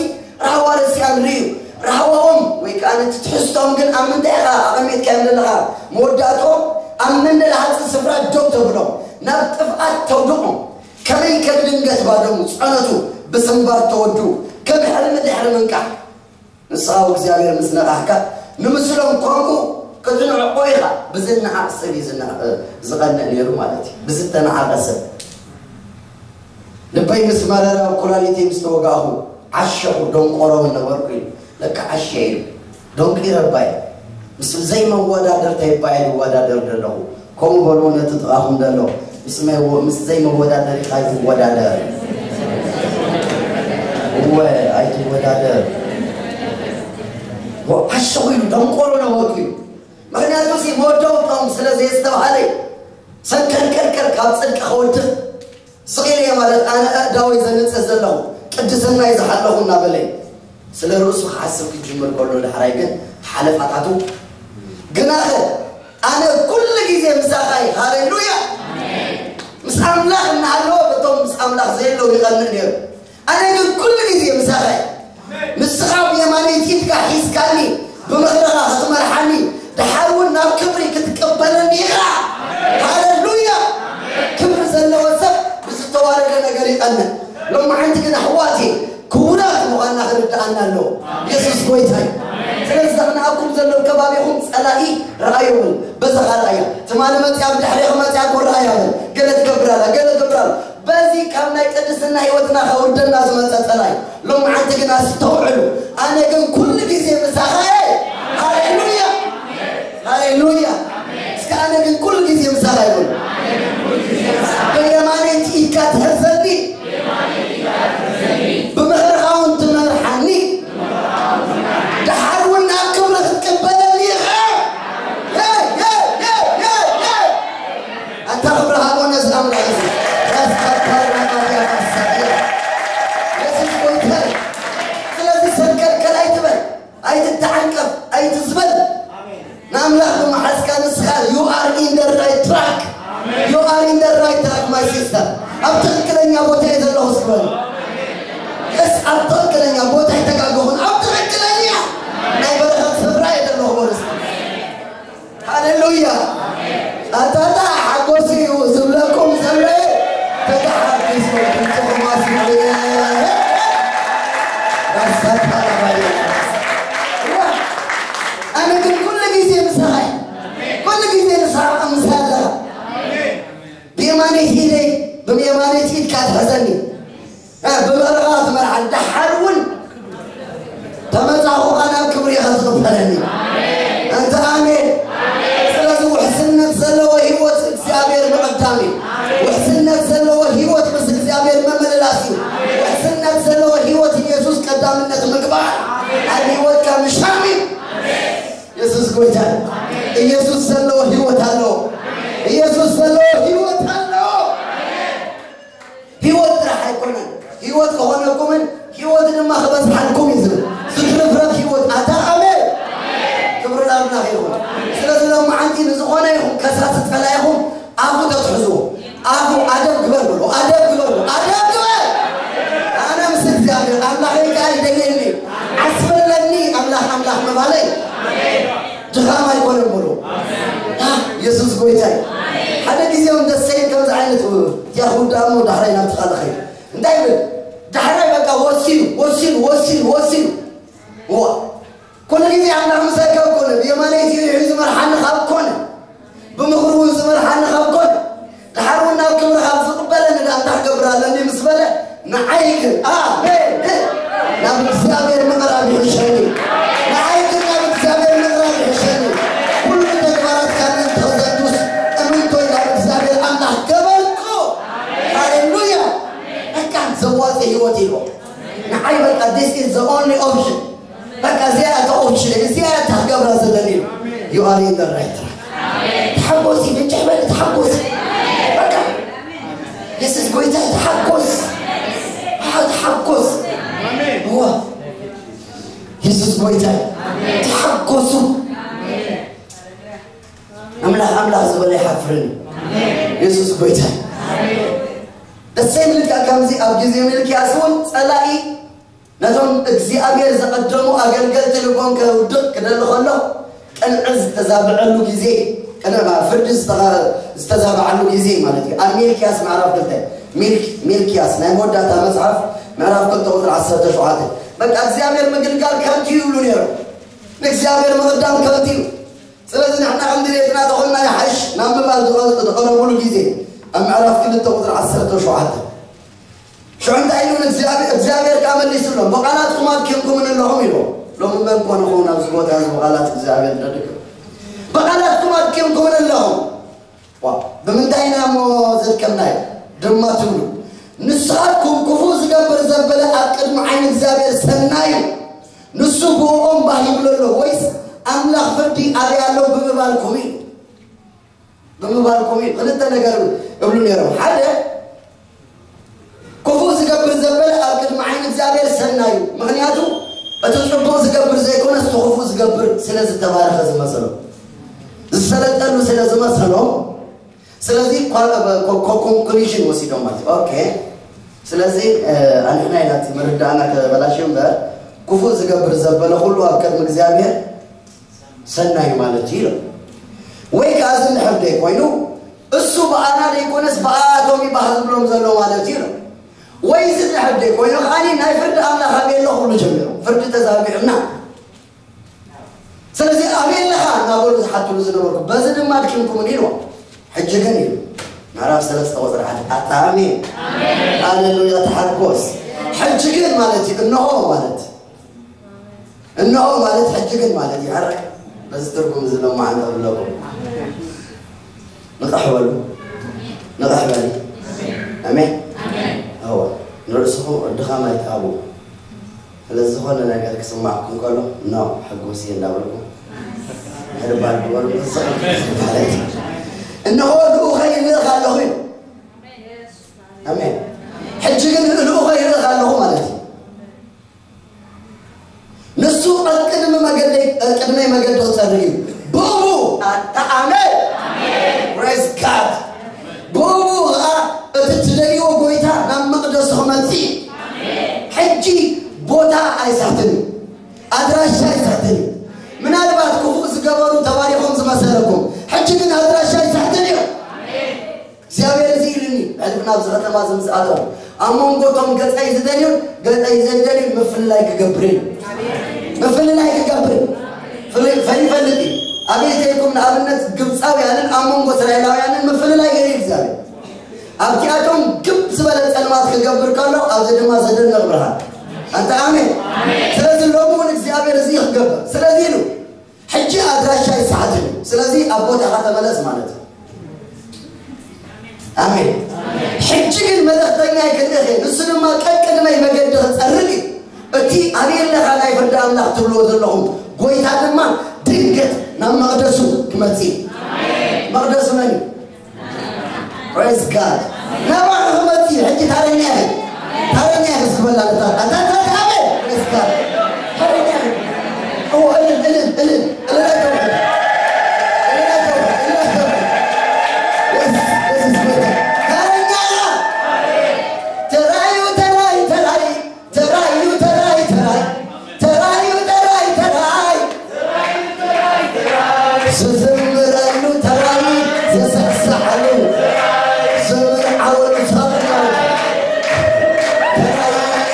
ራህዋ ረሲኣን ርእዩ ራህዋኦም ወይ ከዓ ነቲ ትሕዝቶም ግን ኣብ ምንታይ ኢኻ ኣቐሚጥካዮም ዘለኻ መወዳእትኦም ኣብ መንደል ሃፂ ስፍራ ደው ተብሎም ናብ ጥፍኣት ተውድቖም ከመይ ከብድንገት ባደሙ ጸነቱ ብስንባር ተወዱ ከም ሕልሚ ድሕሪ ምንቃሕ ንስኻ እግዚኣብሔር ምስ ነቓሕካ ንምስሎም ከምኡ ክትንዕቆ ኢኻ ብዝነዓቕ ሰብ እዩ ዝቐንእ ነይሩ ማለት እዩ ብዝተነዓቐ ሰብ ልበይ ምስ መረረ ኣብ ኩላሊተይ ምስ ተወጋእኹ ዓሸኹ ደንቆሮ እውን ነበርኩ ኢሉ ለካ ዓሸ ኢሉ ደንቂረ እባ እየ ምስ ዘይመወዳደር ተይባ እየ ዝወዳደር ዘለኹ ከምኡ በልዎ ነቲ ጥቓኹም ዘሎ ምስ ዘይመወዳደር ኢኻ ኣይትወዳደር እወ ኣይትወዳደር ዓሸኹ ኢሉ ደንቆሮ ነበርኩ ኢሉ ምኽንያቱ ሲ መወዳእታኦም ስለ ዘየስተብሃለ ሰንከልከልከል ካብ ፅድቂ ከወድቕ ስቕ ኢለ ማለት ኣነ ኣእዳወይ ዘንጽህ ዘለኹ ቅድስናይ ዝሓለኹ እናበለ ስለ ርእሱ ክሓስብ ክጅምር ከሎ ዳሕራይ ግን ሓለፋታቱ ግናኸ ኣነ ኩሉ ግዜ ምሳኻ እየ ሃሌሉያ ምስ ኣምላኽ እናሃለወ በቶም ምስ ኣምላኽ ዘየለዉ ይቐንእ ነይሩ ኣነ ግን ኩሉ ግዜ ምሳኻ እየ ንስኻ ብየማነይቲ ኢድካ ሒዝካኒ ብምኽርኻ ክትመርሓኒ ደሓር እውን ናብ ክብሪ ክትቀበለኒ ኢኻ ሃሌሉያ ክብሪ ዘለዎ ሰብ ብዝተዋረደ ነገር ይቐንእ ሎማዓንቲ ግን ኣሕዋቴ ክቡራት ምዃንና ክርድኣና ኣለዎ የሱስ ጎይታ እዩ ስለዚ ዘቕንኣኩም ዘሎ ከባቢኹም ጸላኢ ረኣዮ በል በዛ ካልኣያ ትማሊ መፅያ ብድሕሬ ክመፅያ እኮ ረኣያ በል ገለ ትገብር ኣላ ገለ ትገብር ኣላ በዚ ካብ ናይ ቅድስና ህይወትና ከውርደና ዝመጸ ጸላይ። ሎምዓንቲ ግን ኣስተውዕሉ። ኣነ ግን ኩሉ ግዜ ምሳኻ እየ። ሃሌሉያ፣ ሃሌሉያ። እስከ ኣነ ግን ኩሉ ግዜ ምሳኻ ይበሉ። ብየማነይቲ ኢድካ ትሕዘኒ፣ ብምኽርኻ እውን ትመርሓኒ። ደሓር እውን ናብ ክብሪ ክትቅበለኒ ኢኻ። ኣታ ክብሪ ሃቦ ነዚ ኣምላኽ እዚ። ራስካ ታውራ ማርያም ኣሳያ። የሱስ ጎይታ እዩ። ስለዚ ሰንከልከል ኣይትበል፣ ኣይትተዓንቀፍ፣ ኣይትዝበል። ንኣምላኽ ብመሓዝካ ንስኻ you are in the right track. You are in the right track, my sister. ኣብ ትኽክለኛ ቦታ እየ ዘለኹ እስኪ በሉ። የስ ኣብ ትኽክለኛ ቦታ ኣይተጋገኹን፣ ኣብ ትኽክለኛ ናይ በረኸት ስፍራ እየ ዘለኹ በሉ እስኪ። ሃሌሉያ። ኣታታ ሓጎስ እዩ ዝብለኩም ዘሎ። ተተሓጊስኩም ድምፅኹም ኣስምዑ። ራሳታ ለማየ። ኣነ ግን ኩሉ ግዜ ምሳኻ እየ። ኩሉ ግዜ ንስኻ ምሳይ ኣለኻ። ብየማነይቲ ኢደይ፣ ብየማነይቲ ኢድካ ትሕዘኒ። እ፣ ብመረቓ ትመርሓን። ደሓር እውን ተመጻኹኻ ናብ ክብሪ ኢኻ ትቕበለኒ። እንተ ኣሜን። ስለዚ ውሕስነት ዘለዎ ህይወት እግዚኣብሔር ምቕዳም እዩ። ውሕስነት ዘለዎ ህይወት ምስ እግዚኣብሔር ምምልላስ እዩ። ውሕስነት ዘለዎ ህይወት ኢየሱስ ቀዳምነት ምግባር ኣብ ህይወትካ ምሻም እዩ። ኢየሱስ ጎይታ እዩ። ኢየሱስ ዘለዎ ህይወት ኣለዎ። ኢየሱስ ዘለዎ ህይወት ኣለዎ። ህይወት ጥራሕ ኣይኮነን። ህይወት ከኾነኩምን ህይወት ድማ ክበዝሓልኩም እዩ ዝብል። ዝትርፍረፍ ህይወት ኣታ ኣሜን። ክብሪ ናብና ይኹን። ስለዚ ሎማዓንቲ ንዝኾነ ይኹን ከሳሲ ጸላኢኹም ኣፉ ተትሕዝዎ። ኣፉ ኣደብ ግበር በሎ። ኣደብ ግበር በሎ። ኣደብ ግበር። ኣነ ምስ እግዚኣብሔር ኣምላኸይ ከኣ ይደልየኒ። ዓስበለኒ ኣምላኽ ኣምላኽ ምባለይ ድኻም ኣይኮነን በሎ። አ፣ የሱስ ጎይታ እዩ። ሓደ ግዜ እውን ደሰይን ከምዚ ዓይነት ያሁዳ እሞ ዳሕራይ ናብ ትኻለ ኸይዱ። እንታይ ይብል? ዳሕራይ በቃ ወሲኑ፣ ወሲኑ፣ ወሲኑ፣ ወሲኑ። ዋ፣ ኩሉ ግዜ ኣምላኽ ምሳይ ካብ ኮነ፣ ብየማነይቲ ኢዱ ሒዙ ዝመርሓኒ ካብ ኮነ፣ ብምኽሩ እውን ዝመርሓኒ ካብ ኮነ፣ ደሓር እውን ናብ ክብሪ ካብ ዝቕበለኒ ደኣ እንታይ ክገብር ኣለኒ ምስ በለ፣ ንዓይ ግን፣ ኣሜን፣ ናብ እግዚኣብሔር ምቕራብ ይሕሸኒ። ንዓይ ግን ናብ እግዚኣብሔር ምቕራብ ይሕሸኒ። ኩሉ ተግባራትካ ምእንቲ ክዘዱስ እምንቶይ ናብ እግዚኣብሔር ኣምላኽ ገበርኩ። ሃሌሉያ። በቃ ዘዋጽእ ህይወት ኢልዎ። ንዓይ በቃ this is the only option። በቃ እዚኣ እታ ኦፕሽን፣ እዚኣ እታ ክገብራ ዘለኒ ኢሉ። You are in the right track። ተሓጎሲ፣ ፍንጭሕ በል፣ ተሓጎሲ። በቃ የሱስ ጎይታ፣ ተሓጎስ። ኣዎ፣ ተሓጎስ። እዋ፣ የሱስ ጎይታ፣ ተሓጎሱ። ኣምላኽ፣ ኣምላኽ ዝበለ ይሓፍርን። የሱስ ጎይታ። ደሰይ ምልካ ከምዚ ኣብ ግዜ ሚልክያስ እውን ጸላኢ ነቶም እግዚኣብሔር ዝቐደሙ ኣገልገልቲ ልቦም ከውድቕ ክደሊ ከሎ፣ ቅንዒ ዝተዛብዐሉ ግዜ፣ ቅንዕ ፍርዲ ዝተኻ-፣ ዝተዛብዓሉ ግዜ ማለት እዩ። ኣብ ሚልክያስ ምዕራፍ ክልተ፣ ሚልክ-፣ ሚልክያስ ናይ መወዳእታ መጽሓፍ ምዕራፍ ክልተ ቁጽሪ ዓሰርተ ሸውዓተ። በቃ እግዚኣብሔር ምግልጋል ከንቱ እዩ ይብሉ ነይሮም። ንእግዚኣብሔር ምቕዳም ከንቱ እዩ። ስለዚ ንሕና ከም ድሌትና ተኾንና ይሓይሽ ናብ ምባል ዝቐ-፣ ዝቐረቡሉ ግዜ ኣብ ምዕራፍ ክልተ ቁጽሪ ዓሰርተ ሸውዓተ። ሽዑ እንታይ ኢሉ ንእግዚኣብሔር? እግዚኣብሔር ከኣ መሊሱሎም፣ "ብቓላትኩም ኣድኪምኩምን ኣለኹም" ኢሉ። ሎሚ መን ኮን ይኸውን ኣብዚ ቦታ እዚ ብቓላት እግዚኣብሔር ደድክም? "ብቓላትኩም ኣድኪምኩምን ኣለኹም። ዋ፣ ብምንታይ ኢና እሞ ዘድከምናዮ?" ድማ ትብሉ። ንስኻትኩም ክፉእ ዝገብር ዘበለ ኣብ ቅድሚ ዓይኒ እግዚኣብሔር ሰናይ እዩ። ንሱ ብእኦም ባህ ይብሎ ኣሎ፣ ወይስ ኣምላኽ ፍርዲ ኣበይ ኣሎ ብምባልኩም እዩ? ብምባልኩም እዩ። ክልተ ነገር እብሉ ነይሮም። ሓደ፣ ክፉእ ዝገብር ዘበለ ኣብ ቅድሚ ዓይኒ እግዚኣብሔር ሰናይ እዩ። ምኽንያቱ እቲ ጽቡቕ ዝገብር ዘይኮነስ እቲ ክፉእ ዝገብር ስለ ዝተባረኸ ዝመሰሎ፣ ዝሰለጠሉ ስለ ዝመሰሎ፣ ስለዚ ኳ-፣ ኮ-፣ ኮ-፣ ኮንክሉዥን ወሲዶም ማለት እዩ። ኦኬ፣ ስለዚ፣ እ፣ ኣንሕና ኢና እቲ ምርዳእና ተበላሽዩ እምበር፣ ክፉእ ዝገብር ዘበለ ኩሉ ኣብ ቅድሚ እግዚኣብሔር ሰናይ ማለት እዩ ኢሎም። ወይ ከኣ እዚ እንድሕር ደይ ኮይኑ፣ እሱ ብኣና ደይኮነስ ብኣቶም እዩ ባህ ዝብሎም ዘሎ ማለት እዩ ኢሎም። ወይ እዚ እንድሕር ደይ ኮይኑ ከኣ ናይ ፍርዲ ኣምላኽ ኣበይ ኣሎ ክብሉ ጀሚሮም። ፍርዲ ተዛቢዑና። ስለዚ ኣበይ ኣለኻ እናበሉ ዝሓትሉ ዝነበርኩ፣ በዚ ድማ ኣድኪምኩምኒ ኢልዎም። ሕጂ ግን ኢሉ፣ ምዕራፍ ሰለስተ ቁፅሪ ሓደ ኣታ ኣሜን። ሃሌሉያ፣ ተሓጎስ። ሕጂ ግን ማለት እዩ፣ እንሆ ማለት፣ እንሆ ማለት ሕጂ ግን ማለት እዩ። ሕራይ በዚ ትርጉም እዚ ሎማዓንቲ ክብለኩም። ንቕሕ በሉ፣ ንቕሕ በሊ። ኣሜን። እወ፣ ንርእስኹም ድኻም ኣይትሃቡ። ስለዚ ዝኾነ ነገር ክስማዕኩም ከሎ፣ ኖ፣ ሕጉስ እየ እንዳበልኩም፣ ሕድባል ግበሩ፣ ንስኹም ማለት እዩ። እንሆ ልኡኸይ ይልእኽ ኣለኹ እዩ። ኣሜን። ሕጂ ግን ልኡኸይ ይልእኽ ኣለኹ ማለት እዩ። ንሱ ቅድሚ መገደይ፣ ቅድመይ መገዲ ክጸርግ እዩ። ብእኡ ኣታ ኣሜን። Praise God። ብእኡ ኸኣ እቲ ትደልይዎ ጎይታ ናብ መቕደሱ ክመጽእ እዩ። ሕጂ ቦታ ኣይሳሕትን እዩ። ኣድራሻ ኣይሳሕትን እዩ። ምናልባት ክፉእ ዝገበሩ ተባሪኾም ዝመሰለኩም፣ ሕጂ ግን ኣድራሻ ኣይሳሕትን እዩ። እግዚኣብሔር እዚ ኢሉኒ፣ ሕልፍ ናብዚ ከተማ እዚ ምስ ኣተኹ፣ ኣብ መንጎ እቶም ገጸይ ዝደልዩን ገጸይ ዘይደልዩን ምፍልላይ ክገብር እዩ። ምፍልላይ ክገብር። ፍል-፣ ፈይፈልጥ እዩ። ኣበይ ተይኩም ንኣብነት ግብፃውያንን ኣብ መንጎ እስራኤላውያንን ምፍልላይ ገይሩ እዩ እግዚኣብሔር። ኣብቲኣቶም ግብ ዝበለ ጸልማት ክገብር ከሎ፣ ኣብዚ ድማ ዘደንቕ ብርሃን። ኣንተ ኣሜን። ስለዚ ሎሚ እውን እግዚኣብሔር እዚ ክገብር። ስለዚ ኢሉ፣ ሕጂ ኣድራሻ ይሰሓት እዩ። ስለዚ ኣብ ቦታኻ ተመለስ ማለት እዩ። ኣሜን። ሕጂ ግን መልእኽተኛ ይክልእኽ እየ፣ ንሱ ድማ ቀቅድመይ መገዲ ክጸርግ እዩ። እቲ ኣበይ ኣለኻ ናይ ፍርዲ ኣምላኽ ትብልዎ ዘለኹም ጎይታ ድማ ድንገት ናብ መቕደሱ ክመጽእ እዩ። መቕደሱ መን እዩ? Praise God። ናባኻ ክመጽእ እዩ። ሕጂ ታረኛ ኢኺ። ታረኛ ኢኺ እስኪ በላ ነታ። ኣታ፣ ኣታ፣ ኣታ፣ ኣሜን። Praise God። ታረኛ ኢኺ። እዎ፣ እልል፣ እልል፣ እልል፣ እልል ኣይተውዕል። እልል ኣይተውዕል፣ እልል ኣይተውዕል። Yes, yes, yes, yes። ታረኛ ኢኻ። ተራዩ፣ ተራይ፣ ተራይ። ተራዩ፣ ተራይ፣ ተራይ። ተራዩ፣ ተራይ፣ ተራይ። ዝዝምረሉ ተራይ፣ ዝስዕስዓሉ፣ ዝምርዓወሉ ተራይ። ተራይ፣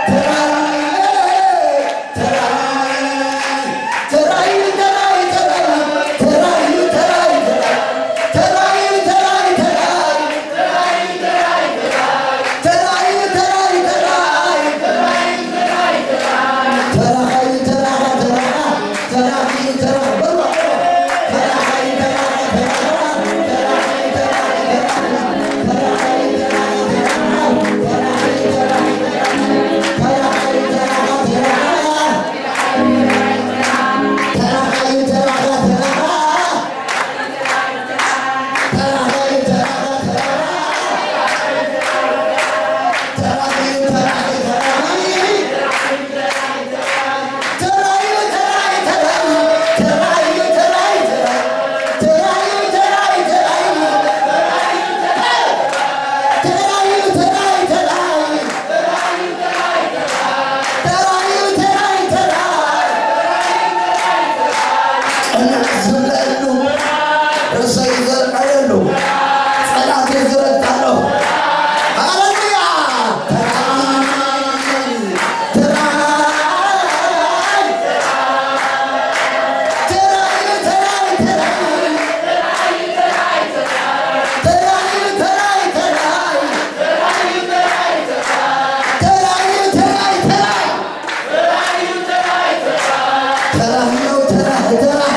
ተራይ፣ ተራይ። ተራዩ፣ ተራይ፣ ተራይ። ተራዩ፣ ተራይ፣ ተራይ። ተራዩ፣ ተራይ፣ ተራይ። ተራዩ፣ ተራይ፣ ተራይ። ተራኻዩ፣ ተራኻ፣ ተራኻ። ተራኻዩ፣ ተራኻ። በሉ፣ በሉ። ተራኻዩ፣ ተራኻ፣ ተራኻ። ተራኻዩ፣ ተራኻ፣ ተራኻ። ቅንዕ ዝብለሉ፣ ርእሰይ ዘልዕለሉ፣ ጸላእተይ ዝረግጣሉ። ሃሌሉያ! ተራይ፣ ተራይ፣ ተራይ፣ ተራይ፣ ተራይ። ተራዩ፣ ተራይ፣ ተራይ። ተራዩ፣ ተራይ፣ ተራይ። ተራዩ፣ ተራይ፣ ተራይ። ተራዩ፣ ተራይ፣ ተራይ።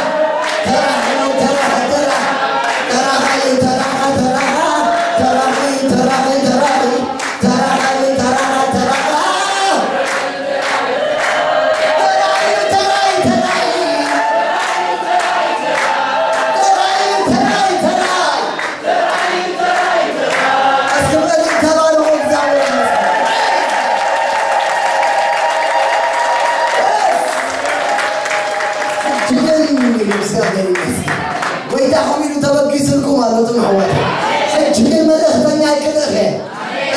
ተራዩ፣ ተራይ፣ ተራይ። ተራዩ፣ ተራይ፣ ተራይ። ተራዩ፣ ተራይ፣ ተራይ። ጎይታ ከምኡ ኢሉ ተበጊስልኩም ኣሎ፣ እቶም ኣሕዋት። ሕጂ ግን መልእኽተኛ ኣይክልእኽ እየ።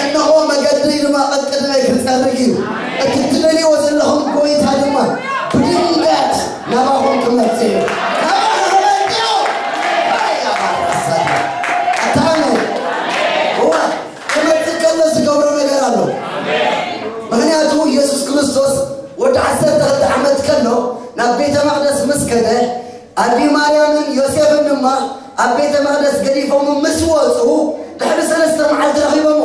እነሆ መገዲ ድማ ቀቅድመይ ክጸርግ እዩ። እቲ ትደልይዎ ዘለኹም ጎይታ ድማ ብድንገት ናባኹም ክመጽእ እዩ። ናባኻ ክመጽእ እዩ። ኣይ፣ ኣባራሳት። ኣታ ኣሜን። እዋ፣ ክመጽእ ከሎ ዝገብሮ ነገር ኣሎ። ምኽንያቱ ኢየሱስ ክርስቶስ ወዲ ዓሰርተ ክልተ ዓመት ከሎ ናብ ቤተ መቕደስ ምስ ከደ፣ ኣዲ ማርያምን ዮሴፍን ድማ ኣብ ቤተ መቕደስ ገዲፎም ምስ ወፁ ድሕሪ ሰለስተ መዓልቲ ረኺቦሞ።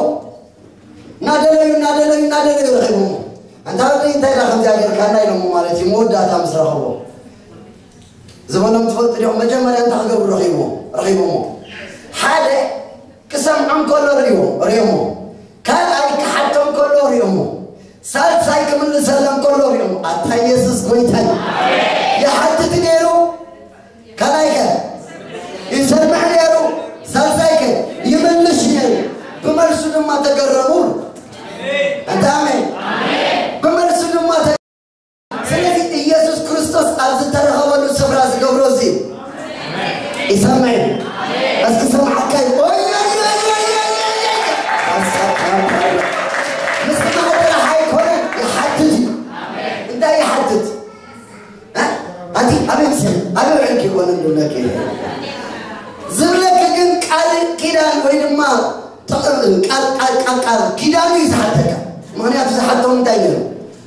እናደለዩ እናደለዩ እናደለዩ ረኺቦሞ። ኣንታ ወደይ እንታይ ዳ ከምዚኣ ጌርካና ኢሎሞ ማለት እዩ። መወዳእታ ምስ ረኸቦ ዝበሎም ትፈልጡ ዲኹም? መጀመርያ እንታይ ክገብሩ ረኺቦ ረኺቦሞ? ሓደ ክሰምዖም ከሎ ርእዮ ርእዮሞ። ካልኣይ ክሓቶም ከሎ ርእዮሞ። ሳልሳይ ክምልሰሎም ከሎ ርእዮሞ። ኣታ ኢየሱስ ጎይታይ ይሓትት ነይሩ። ካልኣይ ከ ይሰምዕ ነይሩ። ሳልሳይ ከ ይምልሽ ነይሩ። ብመልሱ ድማ ተገረሙ። እንተ ኣሜን። ብመልሱ ድማ ተ- ስለዚ ኢየሱስ ክርስቶስ ኣብ ዝተረኸበሉ ስፍራ ዝገብሮ እዚ ይሰምዕ። እስኪ ሰምዓካ እዩ። ኦይ፣ ኦይ፣ ኦይ፣ ኦይ፣ ኦይ፣ ኦይ፣ ኦይ። ምስ ማእጠራ ኣይኮነን ይሓትት እዩ። እንታይ ይሓትት? እ? ኣቲ ኣበይ ምስል ኣበይ ውዕል ከይኮነ ዝብለኪ ዝብለኪ ግን ቃል ኪዳን ወይ ድማ ጥቕም ቃል ቃል ቃል ቃል ኪዳኑ እዩ ዝሓተካ። ምክንያቱ ዝሓቶም እንታይ ነይሩ?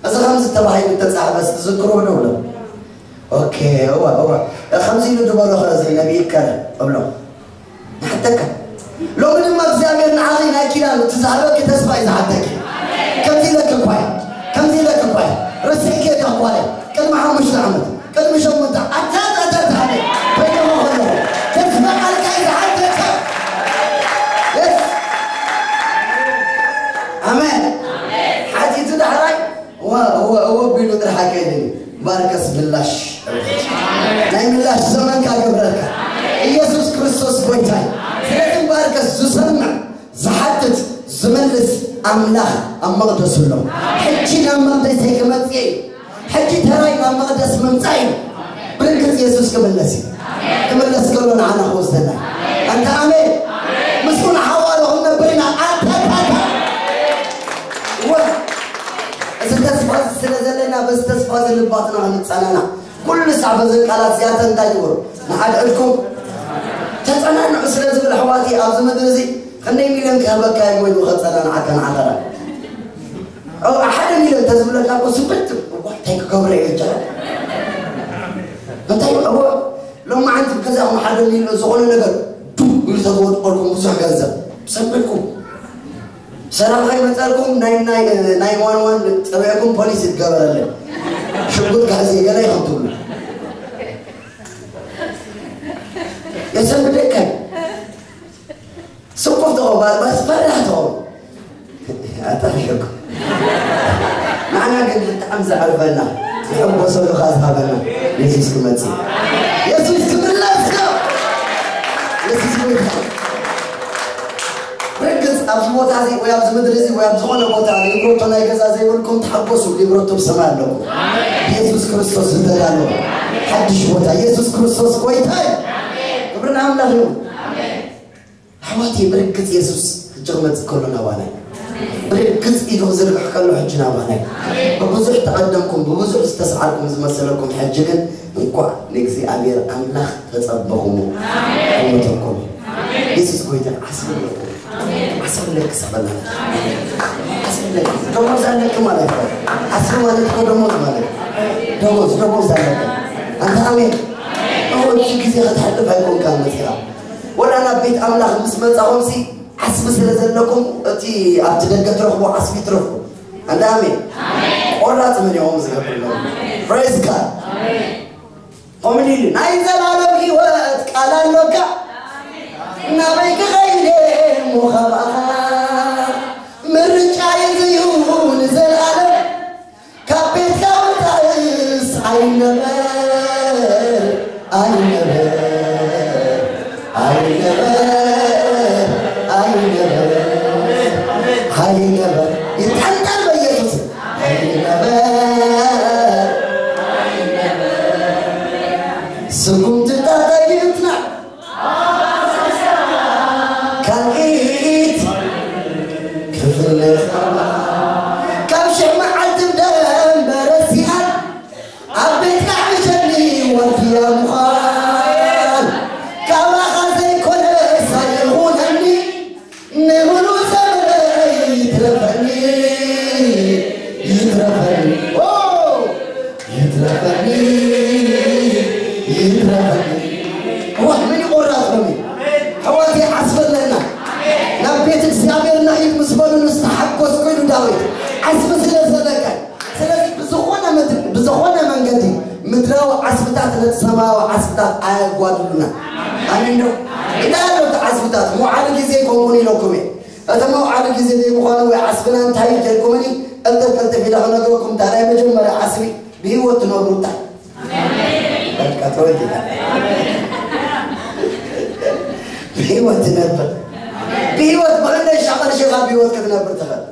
እዚ ከምዚ ተባሂሉ ተፃሕፈ እስኪ ዝክርዎ ዶ ብሎ። ኦኬ እዋ እዋ ከምዚ ኢሉ ዝበሎ ኸዚ ነቢይ ከረ እብሎ ንሓተካ። ሎሚ ድማ እግዚኣብሔር ንዓኺ ናይ ኪዳን እቲ ዝሃበኪ ተስፋ እዩ ዝሓተኪ። ከምዚ ኢለኪ እኳ እዩ ከምዚ ኢለኪ እኳ እዩ ረሲዕኪ እየ ዳኳለ ቅድሚ ሓሙሽተ ዓመት ቅድሚ ሸሞንተ ኣታታታታ በይነማ ከለኹ ተስፋ ቃልካ እዩ ዝሓተካ። የስ ኣሜን። ሓቲቱ ዳሕራይ እወ እወ እወ ቢሉ ጥራሕ ኣይከይድን እዩ። ባርከስ ምላሽ ናይ ምላሽ ዘመንካ ገብረልካ ኢየሱስ ክርስቶስ ጎይታይ። ስለዚ ባርከስ ዝሰምዕ ዝሓትት ዝመልስ ኣምላኽ ኣብ መቕደሱ ኣሎ። ሕጂ ናብ መቕደሰይ ክመጽእ እዩ። ሕጂ ተራይ ናብ መቕደስ ምምጻእ እዩ። ብርግጽ ኢየሱስ ክምለስ እዩ። ክምለስ ከሎ ንዓና ክወስደና እዩ። ኣንታ ኣሜን። ምስኡ ንሓዋሩ ክንነብር ኢና። ኣታታታ እወ፣ እዚ ተስፋ እዚ ስለ ዘለና በዚ ተስፋ እዚ ልባትና ክንጸናናዕ ኩሉ ሳዕ በዘን ቃላት እዚኣተን እንታይ ግበሩ ንሓድዕድኩም ተጸናንዑ ስለ ዝብል ኣሕዋቲ ኣብዚ ምድሪ እዚ ክንደይ ሚልዮን ክህበካ እዩ ወይ ከጸናንዓካ ንዓኻ ሓደ ሚልዮን ተዝብለካ እኮ ስብት እንታይ ክገብረ እዩ ጀራ እንታይ እዎ ሎማዓንቲ ገዛኹም ሓደ ሚልዮን ዝኾነ ነገር ዱ ኢሉ ተዝወድቀልኩም ብዙሕ ገንዘብ ሰብልኩም ሰላም ከይመፀልኩም ናይ ናይ ናይ ዋን ዋን ፀዊዕኩም ፖሊስ ይገበረለን። ሽጉጥ ጋዜ ገለ ይኸም ትብሉ የሰንብደካይ ስቁፍ ተቆባል ባስ ፈራሕ ተቆም ኣጣሽኩ ንዓና ግን ብጣዕሚ ዘዕርፈና ዝሕጎሰሉ ካ ዝሃበና የሱስ ክመፅእ የሱስ ክምለስ የሱስ ክመፅእ ርግጽ ኣብዚ ቦታ እዚ ወይ ኣብዚ ምድሪ እዚ ወይ ኣብ ዝኾነ ቦታ ሊብሮቶ ናይ ገዛ ዘይብልኩም ተሓጎሱ ሊብሮቶ ብሰማይ ኣለኩም ኢየሱስ ክርስቶስ ዝተዳለወ ሓድሽ ቦታ ኢየሱስ ክርስቶስ ጎይታ እዩ ክብሪ ንኣምላኽ እዩ ኣሕዋተይ ብርግጽ የሱስ ሕጂ ክመጽእ ከሎ ናባና እዩ ብርግጽ ኢዱ ክዝርግሕ ከሎ ሕጂ ናባና እዩ ብብዙሕ ተቐደምኩም ብብዙሕ ዝተስዓርኩም ዝመሰለኩም ሕጂ ግን እንኳዕ ንእግዚኣብሔር ኣምላኽ ተጸበኹሞ ኣይሞተኩም የሱስ ጎይታ ዓስቢ ኣለኩም ዓስቢ ኣለኪ ሰበላ ዓስቢ ኣለኪ ደሞዝ ኣለኪ ማለት ነው ዓስቢ ማለት እኮ ደሞዝ ማለት ደሞዝ ደሞዝ ኣለኪ ኣንተ ኣሜን እዎ እቲ ግዜ ከተሕልፍ ኣይኮንካ መፂኻ ወላ ናብ ቤት ኣምላኽ ምስ መፃኹም ሲ ዓስቢ ስለ ዘለኩም እቲ ኣብቲ ደገ ትረኽቦ ዓስቢ ትረኽቦ ኣንተ ኣሜን ቆራፅ ምን እዮም ዝገብር ፕሬዝ ጋድ ከምኡ ኢሉ ናይ ዘላለም ህይወት ቃል ኣሎካ ናበይ ክኸይድ እሞ ካባኻ ምርጫ እዩ ንዘላለም ካብ ቤትካ ምውፃእስ ኣይነበር ኣይነበር ኣይነበር ኣይነበር ኣይነበር ይጠንጠን በኢየሱስ ኣይነበር ስጉምትታት ኣይትጽናዕ ካልኢት ክፍለኻ ካብ ሽሕ መዓልቲ ደንበረ ሲኣን ኣብ ቤትካ ዕሸኒ ወድያ ምዃን ካባኻ ዘይኮነ ሳይኹነኒ ንምሉእ ዘመነይ ይትረፈኒ ይትረፈኒ ኦ ይትረፈኒ ይትረፈኒ እዋ መን ይቆራጽ ሎሚ ምድራዊ ዓስብታት ነቲ ሰማያዊ ዓስብታት ኣየጓድሉና። ኣሜን ዶ? እንታይ ኣሎ እቲ ዓስብታት? መውዓሊ ግዜ ከምኡን ኢለኩም እየ። እቲ መውዓሊ ግዜ ዘይምዃኑ ወይ ዓስብና እንታይ ኢልኩምኒ፣ ቀልጠፍ ቀልጠፍ ኢለ ክነግረኩም፣ እታ ናይ መጀመርያ ዓስቢ ብህይወት ትነብሩ እንታይ? በቃ ተወዲና። ብህይወት ትነብር። ብህይወት ብኽንደይ ሻቐል ሸኻ ብህይወት ክትነብር ትኽእል?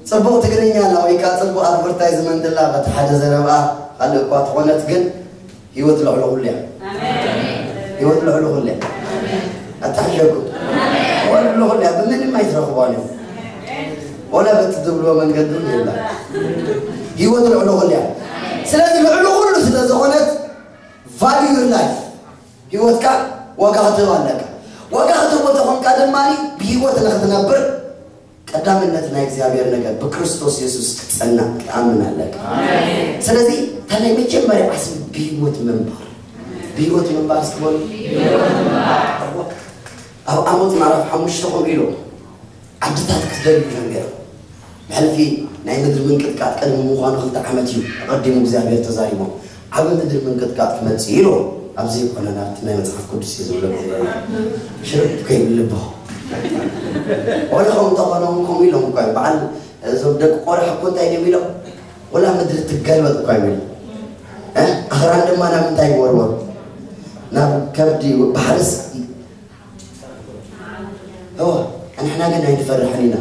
ጽቡቕ ትግርኛ ኣላ ወይ ከኣ ጽቡቕ ኣድቨርታይዝመንት ኣላ፣ በቲ ሓደ ዘረብኣ ካልእ እኳ ተኾነት፣ ግን ህይወት ልዕሊ ኩሉ እያ። ህይወት ልዕሊ ኩሉ እያ። ኣታሕሸኩም። ህይወት ልዕሊ ኩሉ እያ። ብምንም ኣይትረኽቧን እዮም። ወላ በቲ ትብልዎ መንገዲ እውን የላ። ህይወት ልዕሊ ኩሉ እያ። ስለዚ ልዕሊ ኩሉ ስለ ዝኾነት፣ ቫልዩ ላይፍ፣ ህይወትካ ዋጋ ክትህብ ኣለካ። ዋጋ ክትህቦ ተኾንካ ድማ ብህይወት ንክትነብር ቀዳምነት ናይ እግዚኣብሔር ነገር ብክርስቶስ የሱስ ክትጸናዕ ክትኣምን ኣለካ። ስለዚ እታ ናይ መጀመርያ ዓስቢ ብህይወት ምንባር፣ ብህይወት ምንባር እስኪ በሉ። ኣብ ኣሞጽ ምዕራፍ ሓሙሽተ ከምኡ ኢሉ ዓድታት ክደልዩ ጀሚሮም። ብሕልፊ ናይ ምድሪ ምንቅጥቃጥ ቅድሚ ምዃኑ ክልተ ዓመት እዩ ኣቐዲሙ እግዚኣብሔር ተዛሪቦም። ዓቢ ምድሪ ምንቅጥቃጥ ክመጽእ እዩ ኢሉ። ኣብዚ ይኮነ ናብቲ ናይ መጽሓፍ ቅዱስ እዩ ዝብለኩም ዘሎ። ሽርብ ከይብል ልብኹም። ወላ ከምኡ እንተኾነ እውን ከምኡ ኢሎም እኳ እዮም። በዓል እዞም ደቂ ቆራሕ እኮ እንታይ እዮም ኢሎም? ወላ ምድሪ ትገልበጥ እኳ እዮም ኢሎም። እ? ኣኽራን ድማ ናብ ምንታይ ይወርወር? ናብ ከብዲ ባሕርስ እወ፣ ንሕና ግን ኣይንፈርሕን ኢና።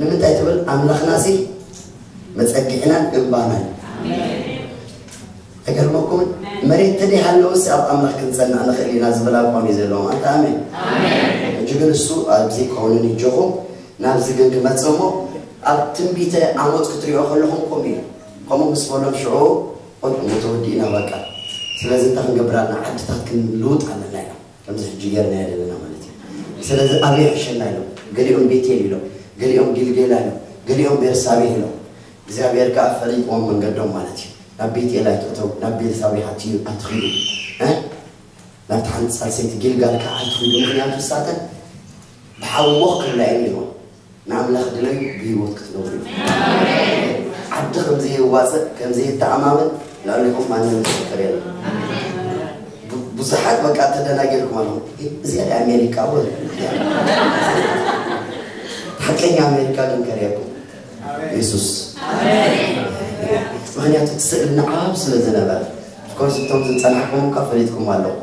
ንምንታይ ትብል? ኣምላኽናሲ መጸግዕናን እምባናን እዩ። ኣይገርመኩምን? መሬት ተደይሃለወስ ኣብ ኣምላኽ ክንጸንዕ ንኽእል ኢና ዝብል ኣቋም እዩ ዘለዎም። ኣንታ ኣሜን። ሕጂ ግን እሱ ኣብዚ ከውንን ይጆኹም ናብዚ ግን ክመጽእ እሞ ኣብ ትንቢተ ኣሞጽ ክትሪኦ ከለኹም ከምኡ እዩ። ከምኡ ምስ በሎም ሽዑ ቆልዑ እሞ ተወዲእና በቃ። ስለዚ እንታይ ክንገብር ኣለና? ዓድታት ክንልውጥ ኣለና ኢና። ከምዚ ሕጂ ጌርናዮ ዘለና ማለት እዩ። ስለዚ ኣበይ ይሕሸና ኢሎም፣ ገሊኦም ቤቴል ኢሎም፣ ገሊኦም ጊልጌላ ኢሎም፣ ገሊኦም ቤርሳቤህ ኢሎም። እግዚኣብሔር ከኣ ፈሊጥዎም መንገዶም ማለት እዩ። ናብ ቤቴል ኣይትእተው፣ ናብ ቤርሳቤህ ኣትዩ ኣይትኺዱ፣ እ? ናብቲ ሓንቲ ሳልሰይቲ ጊልጋል ከኣ ኣይትኺዱ፣ ምኽንያቱ ንሳተን ብሓዊ ሞኽ ክብላ እየን ኢልዋ። ንኣምላኽ ድለዩ ብህይወት ክትነብሩ ኢኹም። ዓዲ ከም ዘየዋፅእ ከም ዘየተኣማምን ልዕሊኹም ማንም ዝፍክር የለን። ቡ- ብዙሓት በቃ ተደናጊርኩም ኣለኹም። እዚኣ ድኣ ኣሜሪካ ወ ሓቀኛ ኣሜሪካ ግን ከርእየኩም የሱስ። ምክንያቱ እቲ ስእሊ ንዓብ ስለ ዝነበረ ኦፍኮርስ እቶም ዝፀናሕኩም እኳ ፈሊጥኩም ኣለኹም።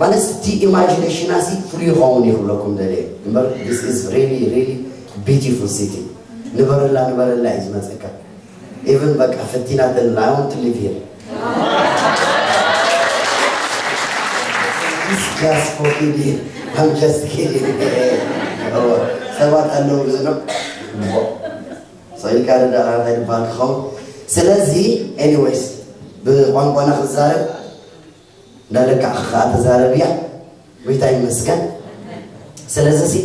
ማለት እቲ ኢማጂኔሽና ሲ ፍሉይ ይኸውን እዩ ክብለኩም ደልየ እምበር this is really really beautiful city። ንበረላ ንበረላ እዩ ዝመፀካ። ኢቨን በቃ ፈቲናተን I want to live here. Just for kidding. I'm just kidding. ሰባት ኣለዉ ብዙ ነው ሰይልካ ደዳራታይ ድባል ክኸውን። ስለዚ ኤኒዌይስ ብቋንቋና ክዛረብ እንዳለካ ከዓ ተዛረብ እያ። ጎይታ ይመስገን። ስለዚ ሲ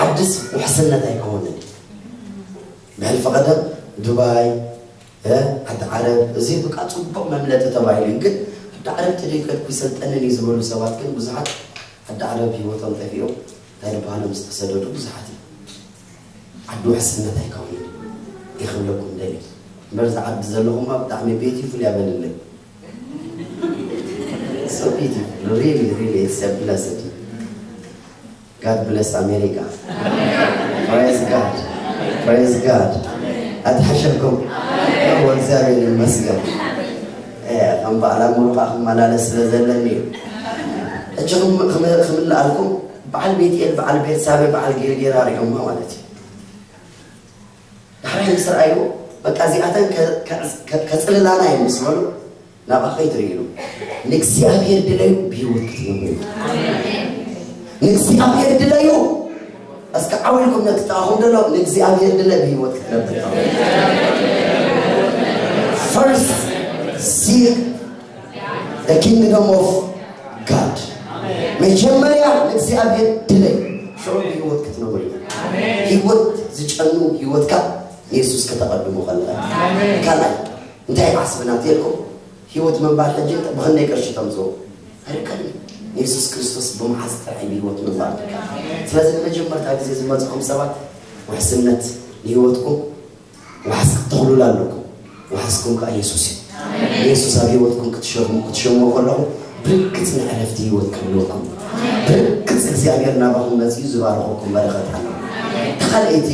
ዓድስ ውሕስነት ኣይከውንን። ብሕልፊ ቀደም ዱባይ፣ ዓዲ ዓረብ እዚ በቃ ፅቡቅ መምለጢ ተባሂሉ እዩ። ግን ዓዲ ዓረብ ተደይከድኩ ይሰልጠንን እዩ ዝበሉ ሰባት ግን ብዙሓት ዓዲ ዓረብ ሂወቶም ጠፊኦም እንታይ ዝበሃሉ ምስ ተሰደዱ ብዙሓት እዩ። ዓዲ ውሕስነት ኣይከውንን ይኽብለኩም ደሊ እምበር እዚ ዓዲ ዘለኹማ ብጣዕሚ ቤት ይፍል ያበልለይ። So beautiful, really, really, it's a blessed. God bless America. Praise God. Praise God. ኣትሓሸኩም። ወእግዚኣብሔር ይመስገን። ከም በዓል ኣምሮ ከዓ ክመላለስ ስለ ዘለኒ እዩ። ሕጂ ክምልኣልኩም በዓል ቤትኤል በዓል ቤርሳቤ በዓል ጌልጌራ ሪኦማ ማለት እዩ። ዳሕራይ ምስ ረኣይዎ በቃ እዚኣተን ከፅልላና እዮም ምስ በሉ ናብኣ ከይትርኢ ኢሉ ንእግዚኣብሔር ድለዩ ብህይወት ክትነብሩ እዩ። ንእግዚኣብሔር ድለዩ እስከ ዓው ኢልኩም ነቲ ተኣኹም ደሎ ንእግዚኣብሔር ድለ ብህይወት ክትነብር first seek the kingdom of God። መጀመርያ ንእግዚኣብሔር ድለዩ ሽዑ ብህይወት ክትነብር እዩ። ህይወት ዝጨኑ ህይወትካ ንየሱስ ከተቐድሞ ከለኻ ካልኣይ እንታይ ዓስብና ትልኩም ህይወት ምንባር ሕጂ ብኽንደይ ቅርሺ ተምፅኡ ኣይርከብን። ንየሱስ ክርስቶስ ብመዓዝ ጥራይ ብህይወት ምንባር ስለዚ ንመጀመርታ ግዜ ዝመፅኹም ሰባት ውሕስነት ንህይወትኩም ዋሕስ ክትተኽሉላ ኣለኩም። ዋሕስኩም ከዓ የሱስ እዩ። የሱስ ኣብ ህይወትኩም ክትሸሙ ክትሸምዎ ከለኹም ብርግጽ ንዕረፍቲ ህይወት ክህልወኩም፣ ብርግጽ እግዚኣብሔር ናባኹም መጺኡ ዝባረኸኩም በረኸት ኣሎ። ተኻልአይቲ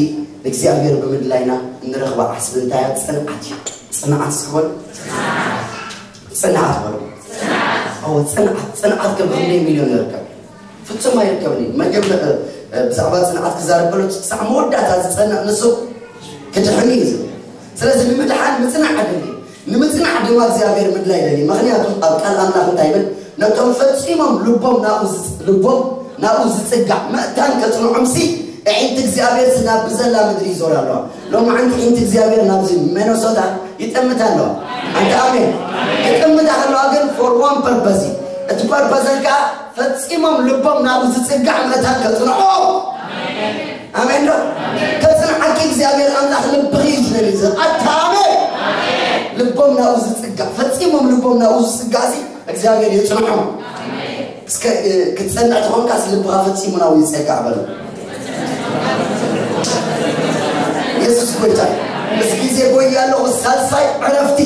እግዚኣብሔር ብምድላይና እንረኽባ ዓስቢ እንታይ እያ? ጽንዓት እዩ። ጽንዓት እስኪ በሉ። ጽንዓት በሉ። ኦ፣ ጽንዓት፣ ጽንዓት ከም ክንደይ ሚልዮን ይርከብ? ፍጹም ኣይርከብን እዩ። መጀመ-፣ እ፣ እ፣ ብዛዕባ ጽንዓት ክዛረብ ከሎ፣ ክሳዕ መወዳእታ ዝጸንዕ ንሱ ክድሕን እዩ ዝብል። ስለዚ ንምድሓን ምጽናዕ ኣድሊ። ንምጽናዕ ድማ እግዚኣብሔር ምድላይ ደሊ። ምኽንያቱ ኣብ ቃል ኣምላኽ እንታይ ይብል? ነቶም ፈጺሞም ልቦም ናብኡ ዝጽ-፣ ልቦም ናብኡ ዝጽጋዕ መእታን ከጽንዖምሲ፣ ኣዒንቲ እግዚኣብሔር ናብ ብዘላ ምድሪ ይዞራ ኣለዋ። ሎማዓንቲ ኣዒንቲ እግዚኣብሔር ናብዚ ሚነሶታ ይጠምታ ኣለዋ። ኣንታ ኣሜን። ክጥምታ ከለዋ ግን for one purpose እዩ። እቲ ፐርፐዘን ከዓ ፈጺሞም ልቦም ናብኡ ዝጽጋዕ መእታን ከጽንዖ። ኣሜን ዶ? ከጽንዓኪ እግዚኣብሔር ኣምላኽ ልብኺ እዩ ዝደሊ። ኣታ ኣሜን። ልቦም ናብኡ ዝጽጋዕ፣ ፈጺሞም ልቦም ናብኡ ዝጽጋዕ እዚ እግዚኣብሔር የጽንዖም። እስከ፣ እ፣ ክትጸንዕ ተኾንካስ ልብኻ ፈጺሙ ናብኡ ይጸጋዕ በሉ። የሱስ ጎይታ እዩ። ምስ ግዜ ጎይ ኣለኹ ሳልሳይ ዕረፍቲ።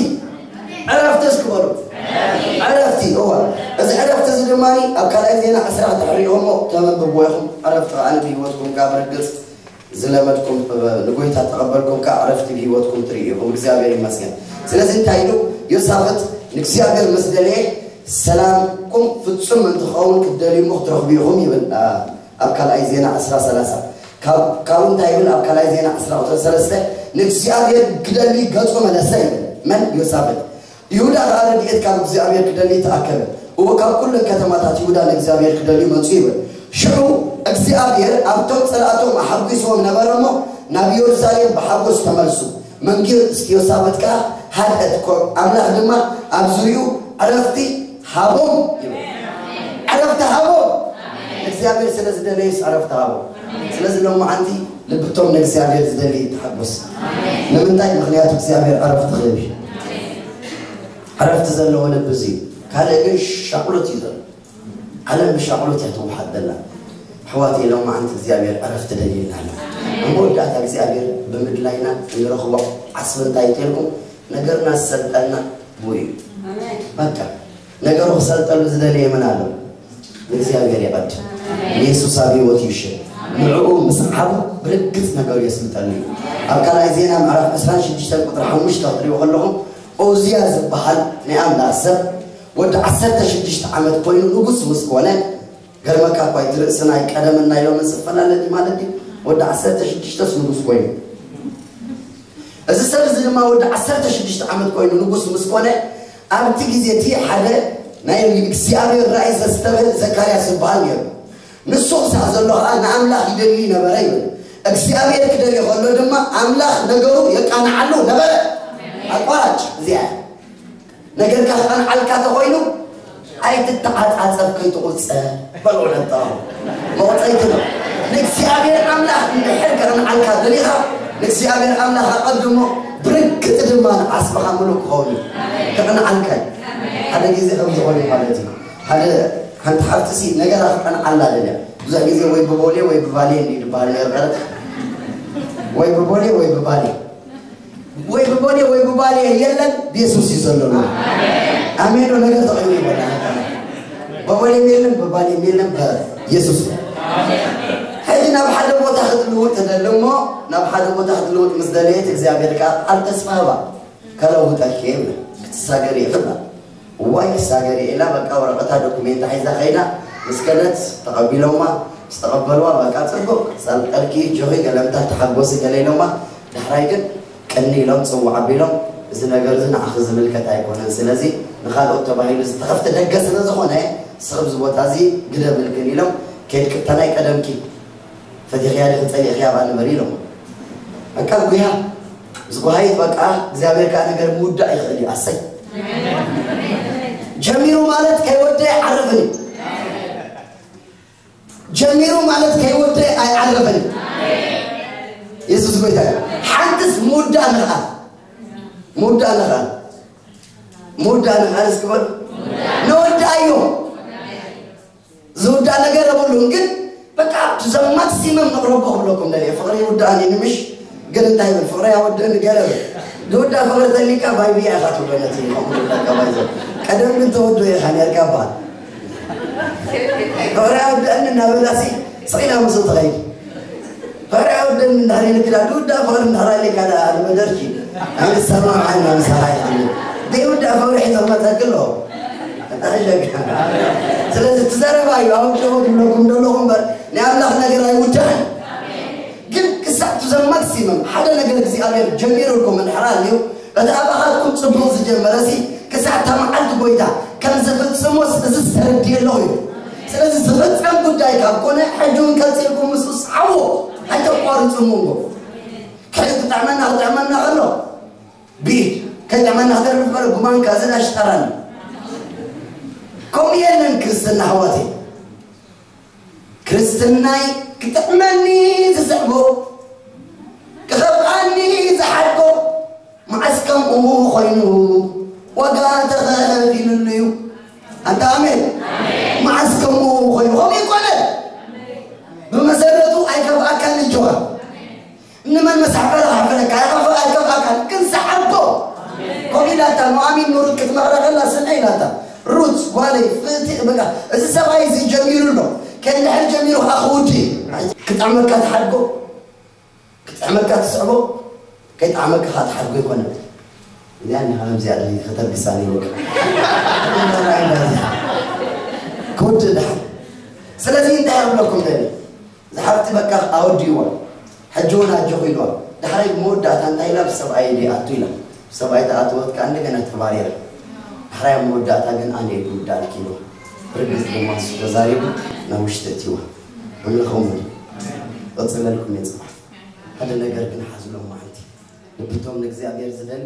ዕረፍቲ እስኪ በሉ። ዕረፍቲ፣ እወ። እዚ ዕረፍቲ እዚ ድማ ኣብ ካልኣይ ዜና ዕስራ ክትሪእኹሞ ተመንብብዎ ኢኹም። ዕረፍቲ ከዓ ብህይወትኩም ካብ ርግጽ ዝለመድኩም፣ ንጎይታ ተቐበልኩም ከዓ ዕረፍቲ ብህይወትኩም ትርእዩ ኢኹም። እግዚኣብሔር ይመስገን። ስለዚ እንታይ ኢሉ? ዮሳፍጥ ንእግዚኣብሔር ምስ ደለየ ሰላምኩም ፍጹም እንትኸውን ክትደልዩ እሞ ክትረኽቡ ኢኹም ይብል። ኣ፣ ኣብ ካልኣይ ዜና ዕስራ ሰላሳ። ካብ-፣ ካብኡ እንታይ ይብል? ኣብ ካልኣይ ዜና ዕስራ ቁጽሪ ሰለስተ ንእግዚኣብሔር ክደሊ ገጹ መለሰ ይብል። መን? ዮሳፍጥ። ይሁዳ ከኣ ረድኤት ካብ እግዚኣብሔር ክደሊ ተኣከበ። እወ፣ ካብ ኩለን ከተማታት ይሁዳ ንእግዚኣብሔር ክደልዩ መጹ ይብል። ሽዑ እግዚኣብሔር ኣብቶም ጸላእቶም ኣሐጒስዎም ነበረ እሞ፣ ናብ ኢየሩሳሌም ብሓጎስ ተመልሱ። መንግስቲ ዮሳፍጥ ከኣ ሃድአት፣ ኮ-፣ ኣምላኽ ድማ ኣብ ዙርያኡ ዕረፍቲ ሃቦም ይብል። ዕረፍቲ ሃቦም። እግዚኣብሔር ስለ ዝደለዩስ ዕረፍቲ ሃቦም። ስለዚ ሎማዓንቲ ልብቶም ንእግዚኣብሔር ዝደሊ ተሓጎስ። ንምንታይ? ምኽንያቱ እግዚኣብሔር ዕረፍቲ ክህብ እዩ። ዕረፍቲ ዘለዎ ልቢ እዚ እዩ። ካልእ ግን ሻቕሎት እዩ ዘሎ። ዓለም ብሻቕሎት እያ ትወሓጥ ዘላ። ኣሕዋተይ፣ ሎማዓንቲ እግዚኣብሔር ዕረፍቲ ደልዩልና ኣሎ። ኣብ መወዳእታ እግዚኣብሔር ብምድላይና እንረኽቦ ዓስቢ እንታይ እዩ ተልኩም? ነገርና ዝሰልጠና ብኡ እዩ። ኣሜን። በቃ፣ ነገሩ ክሰልጠሉ ዝደለየ መን ኣሎ? እግዚኣብሔር ይቐድም። ኣሜን። የሱስ ኣብ ህይወት ይውሽን። ኣሜን። ንዕኡ ምስዓቡ ብርግጽ ነገሩ የስልጠሉ እዩ። ኣብ ካልኣይ ዜና ምዕራፍ ዕስራን ሽዱሽተን ቁጽሪ ሓሙሽተ ክትሪእዎ ከለኹም፣ ኦዝያ ዝበሃል ናይ ኣምላኽ ሰብ ወዲ ዓሰርተ ሽዱሽተ ዓመት ኮይኑ ንጉስ ምስ ኮነ፣ ገርመካ እኳ እቲ ርእሲ ናይ ቀደምን ናይ ሎምን ዝፈላለ ድዩ ማለት ድዩ? ወዲ ዓሰርተ ሽዱሽተስ ንጉስ ኮይኑ። እዚ ሰብ እዚ ድማ ወዲ ዓሰርተ ሽዱሽተ ዓመት ኮይኑ ንጉስ ምስ ኮነ፣ ኣብቲ ግዜ እቲ ሓደ ናይ እግዚኣብሔር ራእይ ዘስተብህል ዘካርያስ ዝበሃል ነይሩ። ንሱ ክሳዕ ዘሎ ኸዓ ንኣምላኽ ይደሊ ነበረ ይብል። እግዚኣብሔር ክደሊ ከሎ ድማ ኣምላኽ ነገሩ የቃንዓሉ ነበረ። ኣቋራጭ እዚኣ እያ። ነገርካ ክቐንዓልካ ተኾይኑ ኣይትተዓጻጸፍ፣ ከይትቑጸ። በልዑ ነጠሩ። መቑጸይቲ ነው። ንእግዚኣብሔር ኣምላኽ እንድሕር ከቕንዓልካ ደሊኻ፣ ንእግዚኣብሔር ኣምላኽ ኣቐድሞ፣ ብርግጽ ድማ ንዓስብኻ ምሉእ ክኸውን እዩ። ከቕንዓልካ እዩ። ሓደ ግዜ ከም ዝኾነ ማለት እዩ። ሓደ፣ ሓንቲ ሓፍትሲ ነገራ ክቐንዓላ ደልያ። ብዙሕ ግዜ ወይ ብቦሌ ወይ ብባሌ እንዲ ዝበሃል ነይሩ ቀረብ። ወይ ብቦሌ ወይ ብባሌ። ወይ ብቦሌ ወይ ብባሌ የለን፣ ብየሱስ እዩ ዘሎ። ኣሜን። ዶ ነገር ተቐይሩ ይበላ። ብቦሌ የለን፣ ብባሌ የለን፣ በየሱስ። ሕጂ ናብ ሓደ ቦታ ክትልውጥ ትደሊ እሞ፣ ናብ ሓደ ቦታ ክትልውጥ ምስ ደለየት እግዚኣብሔር ቃል ቃል ተስፋ ህባ። ከለውጠኪ እየ ይብላ። ክትሳገሪ እየ ትብላ። ዋይ ክሳገሪ እየ ኢላ፣ በቃ ወረቐታ ዶኩሜንታ ሒዛ ከይዳ፣ ምስ ከደት ተቐቢሎማ፣ ምስ ተቐበልዋ፣ በቃ ጽቡቕ፣ ጸልጠልኪ፣ ጆኺ፣ ገለምታ ተሓጎሲ ገለ ኢሎማ። ዳሕራይ ግን ቅኒ ኢሎም ጽውዕ ኣቢሎም፣ እዚ ነገር እዚ ንዓኺ ዝምልከት ኣይኮነን፣ ስለዚ ንኻልኦት ተባሂሉ ዝተኸፍተ ደገ ስለ ዝኾነ፣ ንስኺ ኣብዚ ቦታ እዚ ግደ ብልክን ኢሎም፣ ከይድኪ እታ ናይ ቀደምኪ ፈቲኽያ ዲኺ ጸሊእኽያ ኣብኣ ንበሪ ኢሎም። በቃ ጉያ፣ ምስ ጉሃይት በቃ እግዚኣብሔር ከኣ ነገር ምውዳእ ይኽእል እዩ። ኣሰይ። ጀሚሩ ማለት ከይወደ ኣይዓርፍን እዩ። ጀሚሩ ማለት ከይወደ ኣይዓርፍን እዩ። የሱስ ጎይታ እዩ። ሓንትስ ምውዳእ ንኽኣል። ምውዳእ ንኽኣል። ምውዳእ ንኽኣል እስኪ በሉ። ነወዳእዮ። ዝውዳእ ነገር የብሉን፣ ግን በቃ to the maximum ነቕረቦ ክብለኩም ደልየ። ፍቕሪ ይውዳእኒ ንምሽ፣ ግን እንታይ ይብል? ፍቕሪ ኣወድእኒ ገለ በል። ዝውዳእ ፍቕሪ ተሊካ ባይ ብያ ኢኻ ትብሎ ነቲ ከምኡ ዝብለካ ባይ ዘ-፣ ቀደም ግን ተወዶ ኢኻ ነርካ እባ። ፍቕሪ ኣወድእኒ እናበላሲ ስቕ ኢላ ምስኡ ትኸይድ። ፍቕሪ ኣወድእኒ እንዳበለ ክዳ ዝውዳእ ፍቕሪ እንዳራለካ ዳ ንመደርኪ። ኣይንሰማማዕን ኢና ምሳኻ ይሓሉ። ዘይውዳእ ፍቕሪ ሒዞ መፀኪ ኣለኹ። ስለዚ ትዘረባ እዩ ኣወድኦ ትብለኩም ዘለኹ እምበር ናይ ኣምላኽ ነገር ኣይውዳእን። ግን ክሳብ to the maximum ሓደ ነገር እግዚኣብሔር ጀሚሩልኩም እንድሕር ኣልዩ፣ እቲ ኣባኻትኩም ጽቡቕ ዝጀመረሲ ክሳብ እታ መዓልቲ ጎይታ ከም ዝፍጽሞስ እዚ ዝተረድየ ኣለኹ እዩ። ስለዚ ዝፍጸም ጉዳይ ካብ ኮነ ሕጂ እውን ቀጺልኩም ምስኡ ሰዓዎ፣ ኣይተቋርጹ። እሞ ሕጂ ክጥዕመና ክጥዕመና ከሎ ብኢድ፣ ከይጥዕመና ክተርፍ ከሎ ብማንካ ዝናሽ ጠራኒ። ከምኡ የለን ክርስትና ኣሕዋተይ። ክርስትናይ ክጥዕመኒ ዝስዕቦ፣ ክኸፍኣኒ ዝሓድጎ፣ መዓስ ከምኡ ኮይኑ ዋጋ ተኸፊሉሉ እዩ። ኣንታ ኣሜን። መዓስ ከምኡ ኮይኑ ከምኡ ይኮነ። ብመሰረቱ ኣይከፍኣካን እጅዋ። ንመን መሳሕፈረ ካሕፈረካ ይኸፍእ ኣይከፍኣካን ግን ሰዓቦ። ኮሚላታ ኑኣሚን ኑሩት ክትመኽራ ከላ ስምዒ ኢላታ። ሩት ጓለይ ፍትእ በቃ፣ እዚ ሰብኣይ እዚ ጀሚሩ ኣሎ። ከንድሕር ጀሚሩ ከዓ ክውዲ። ክጥዕመካ ትሓድጎ፣ ክጥዕመካ ትስዕቦ፣ ከይጥዓመካ ከዓ ትሓድጎ ይኮነ። እዚኣ እንዲኻ ከምዚኣ ዶ ከተልግሳኒ በቃ። ክውዲ ድሓን። ስለዚ እንታይ ኣብለኩም ደሊ? ዝሓፍቲ በቃ ኣወዲእዋ። ሕጂ እውን ኣጆኹ ኢልዋ። ዳሕራይ መወዳእታ እንታይ ኢላ? ብሰብኣይ ድኣ ኣቱ ኢላ። ብሰብኣይ ተኣተወት ከኣ እንደገና ተባሪራ። ዳሕራይ ኣብ መወዳእታ ግን ኣነ እየ ክውዳእልኪ ኢልዋ። ርግጽ ድማ ንሱ ተዛሪቡ ናብ ውሽጢ እትይዋ። ኣምላኽ እሙን እዩ። ቀጽለልኩም እየ ጽባሕ። ሓደ ነገር ግን ሓዝሎም መዓልቲ። ልብቶም ንእግዚኣብሔር ዝደሊ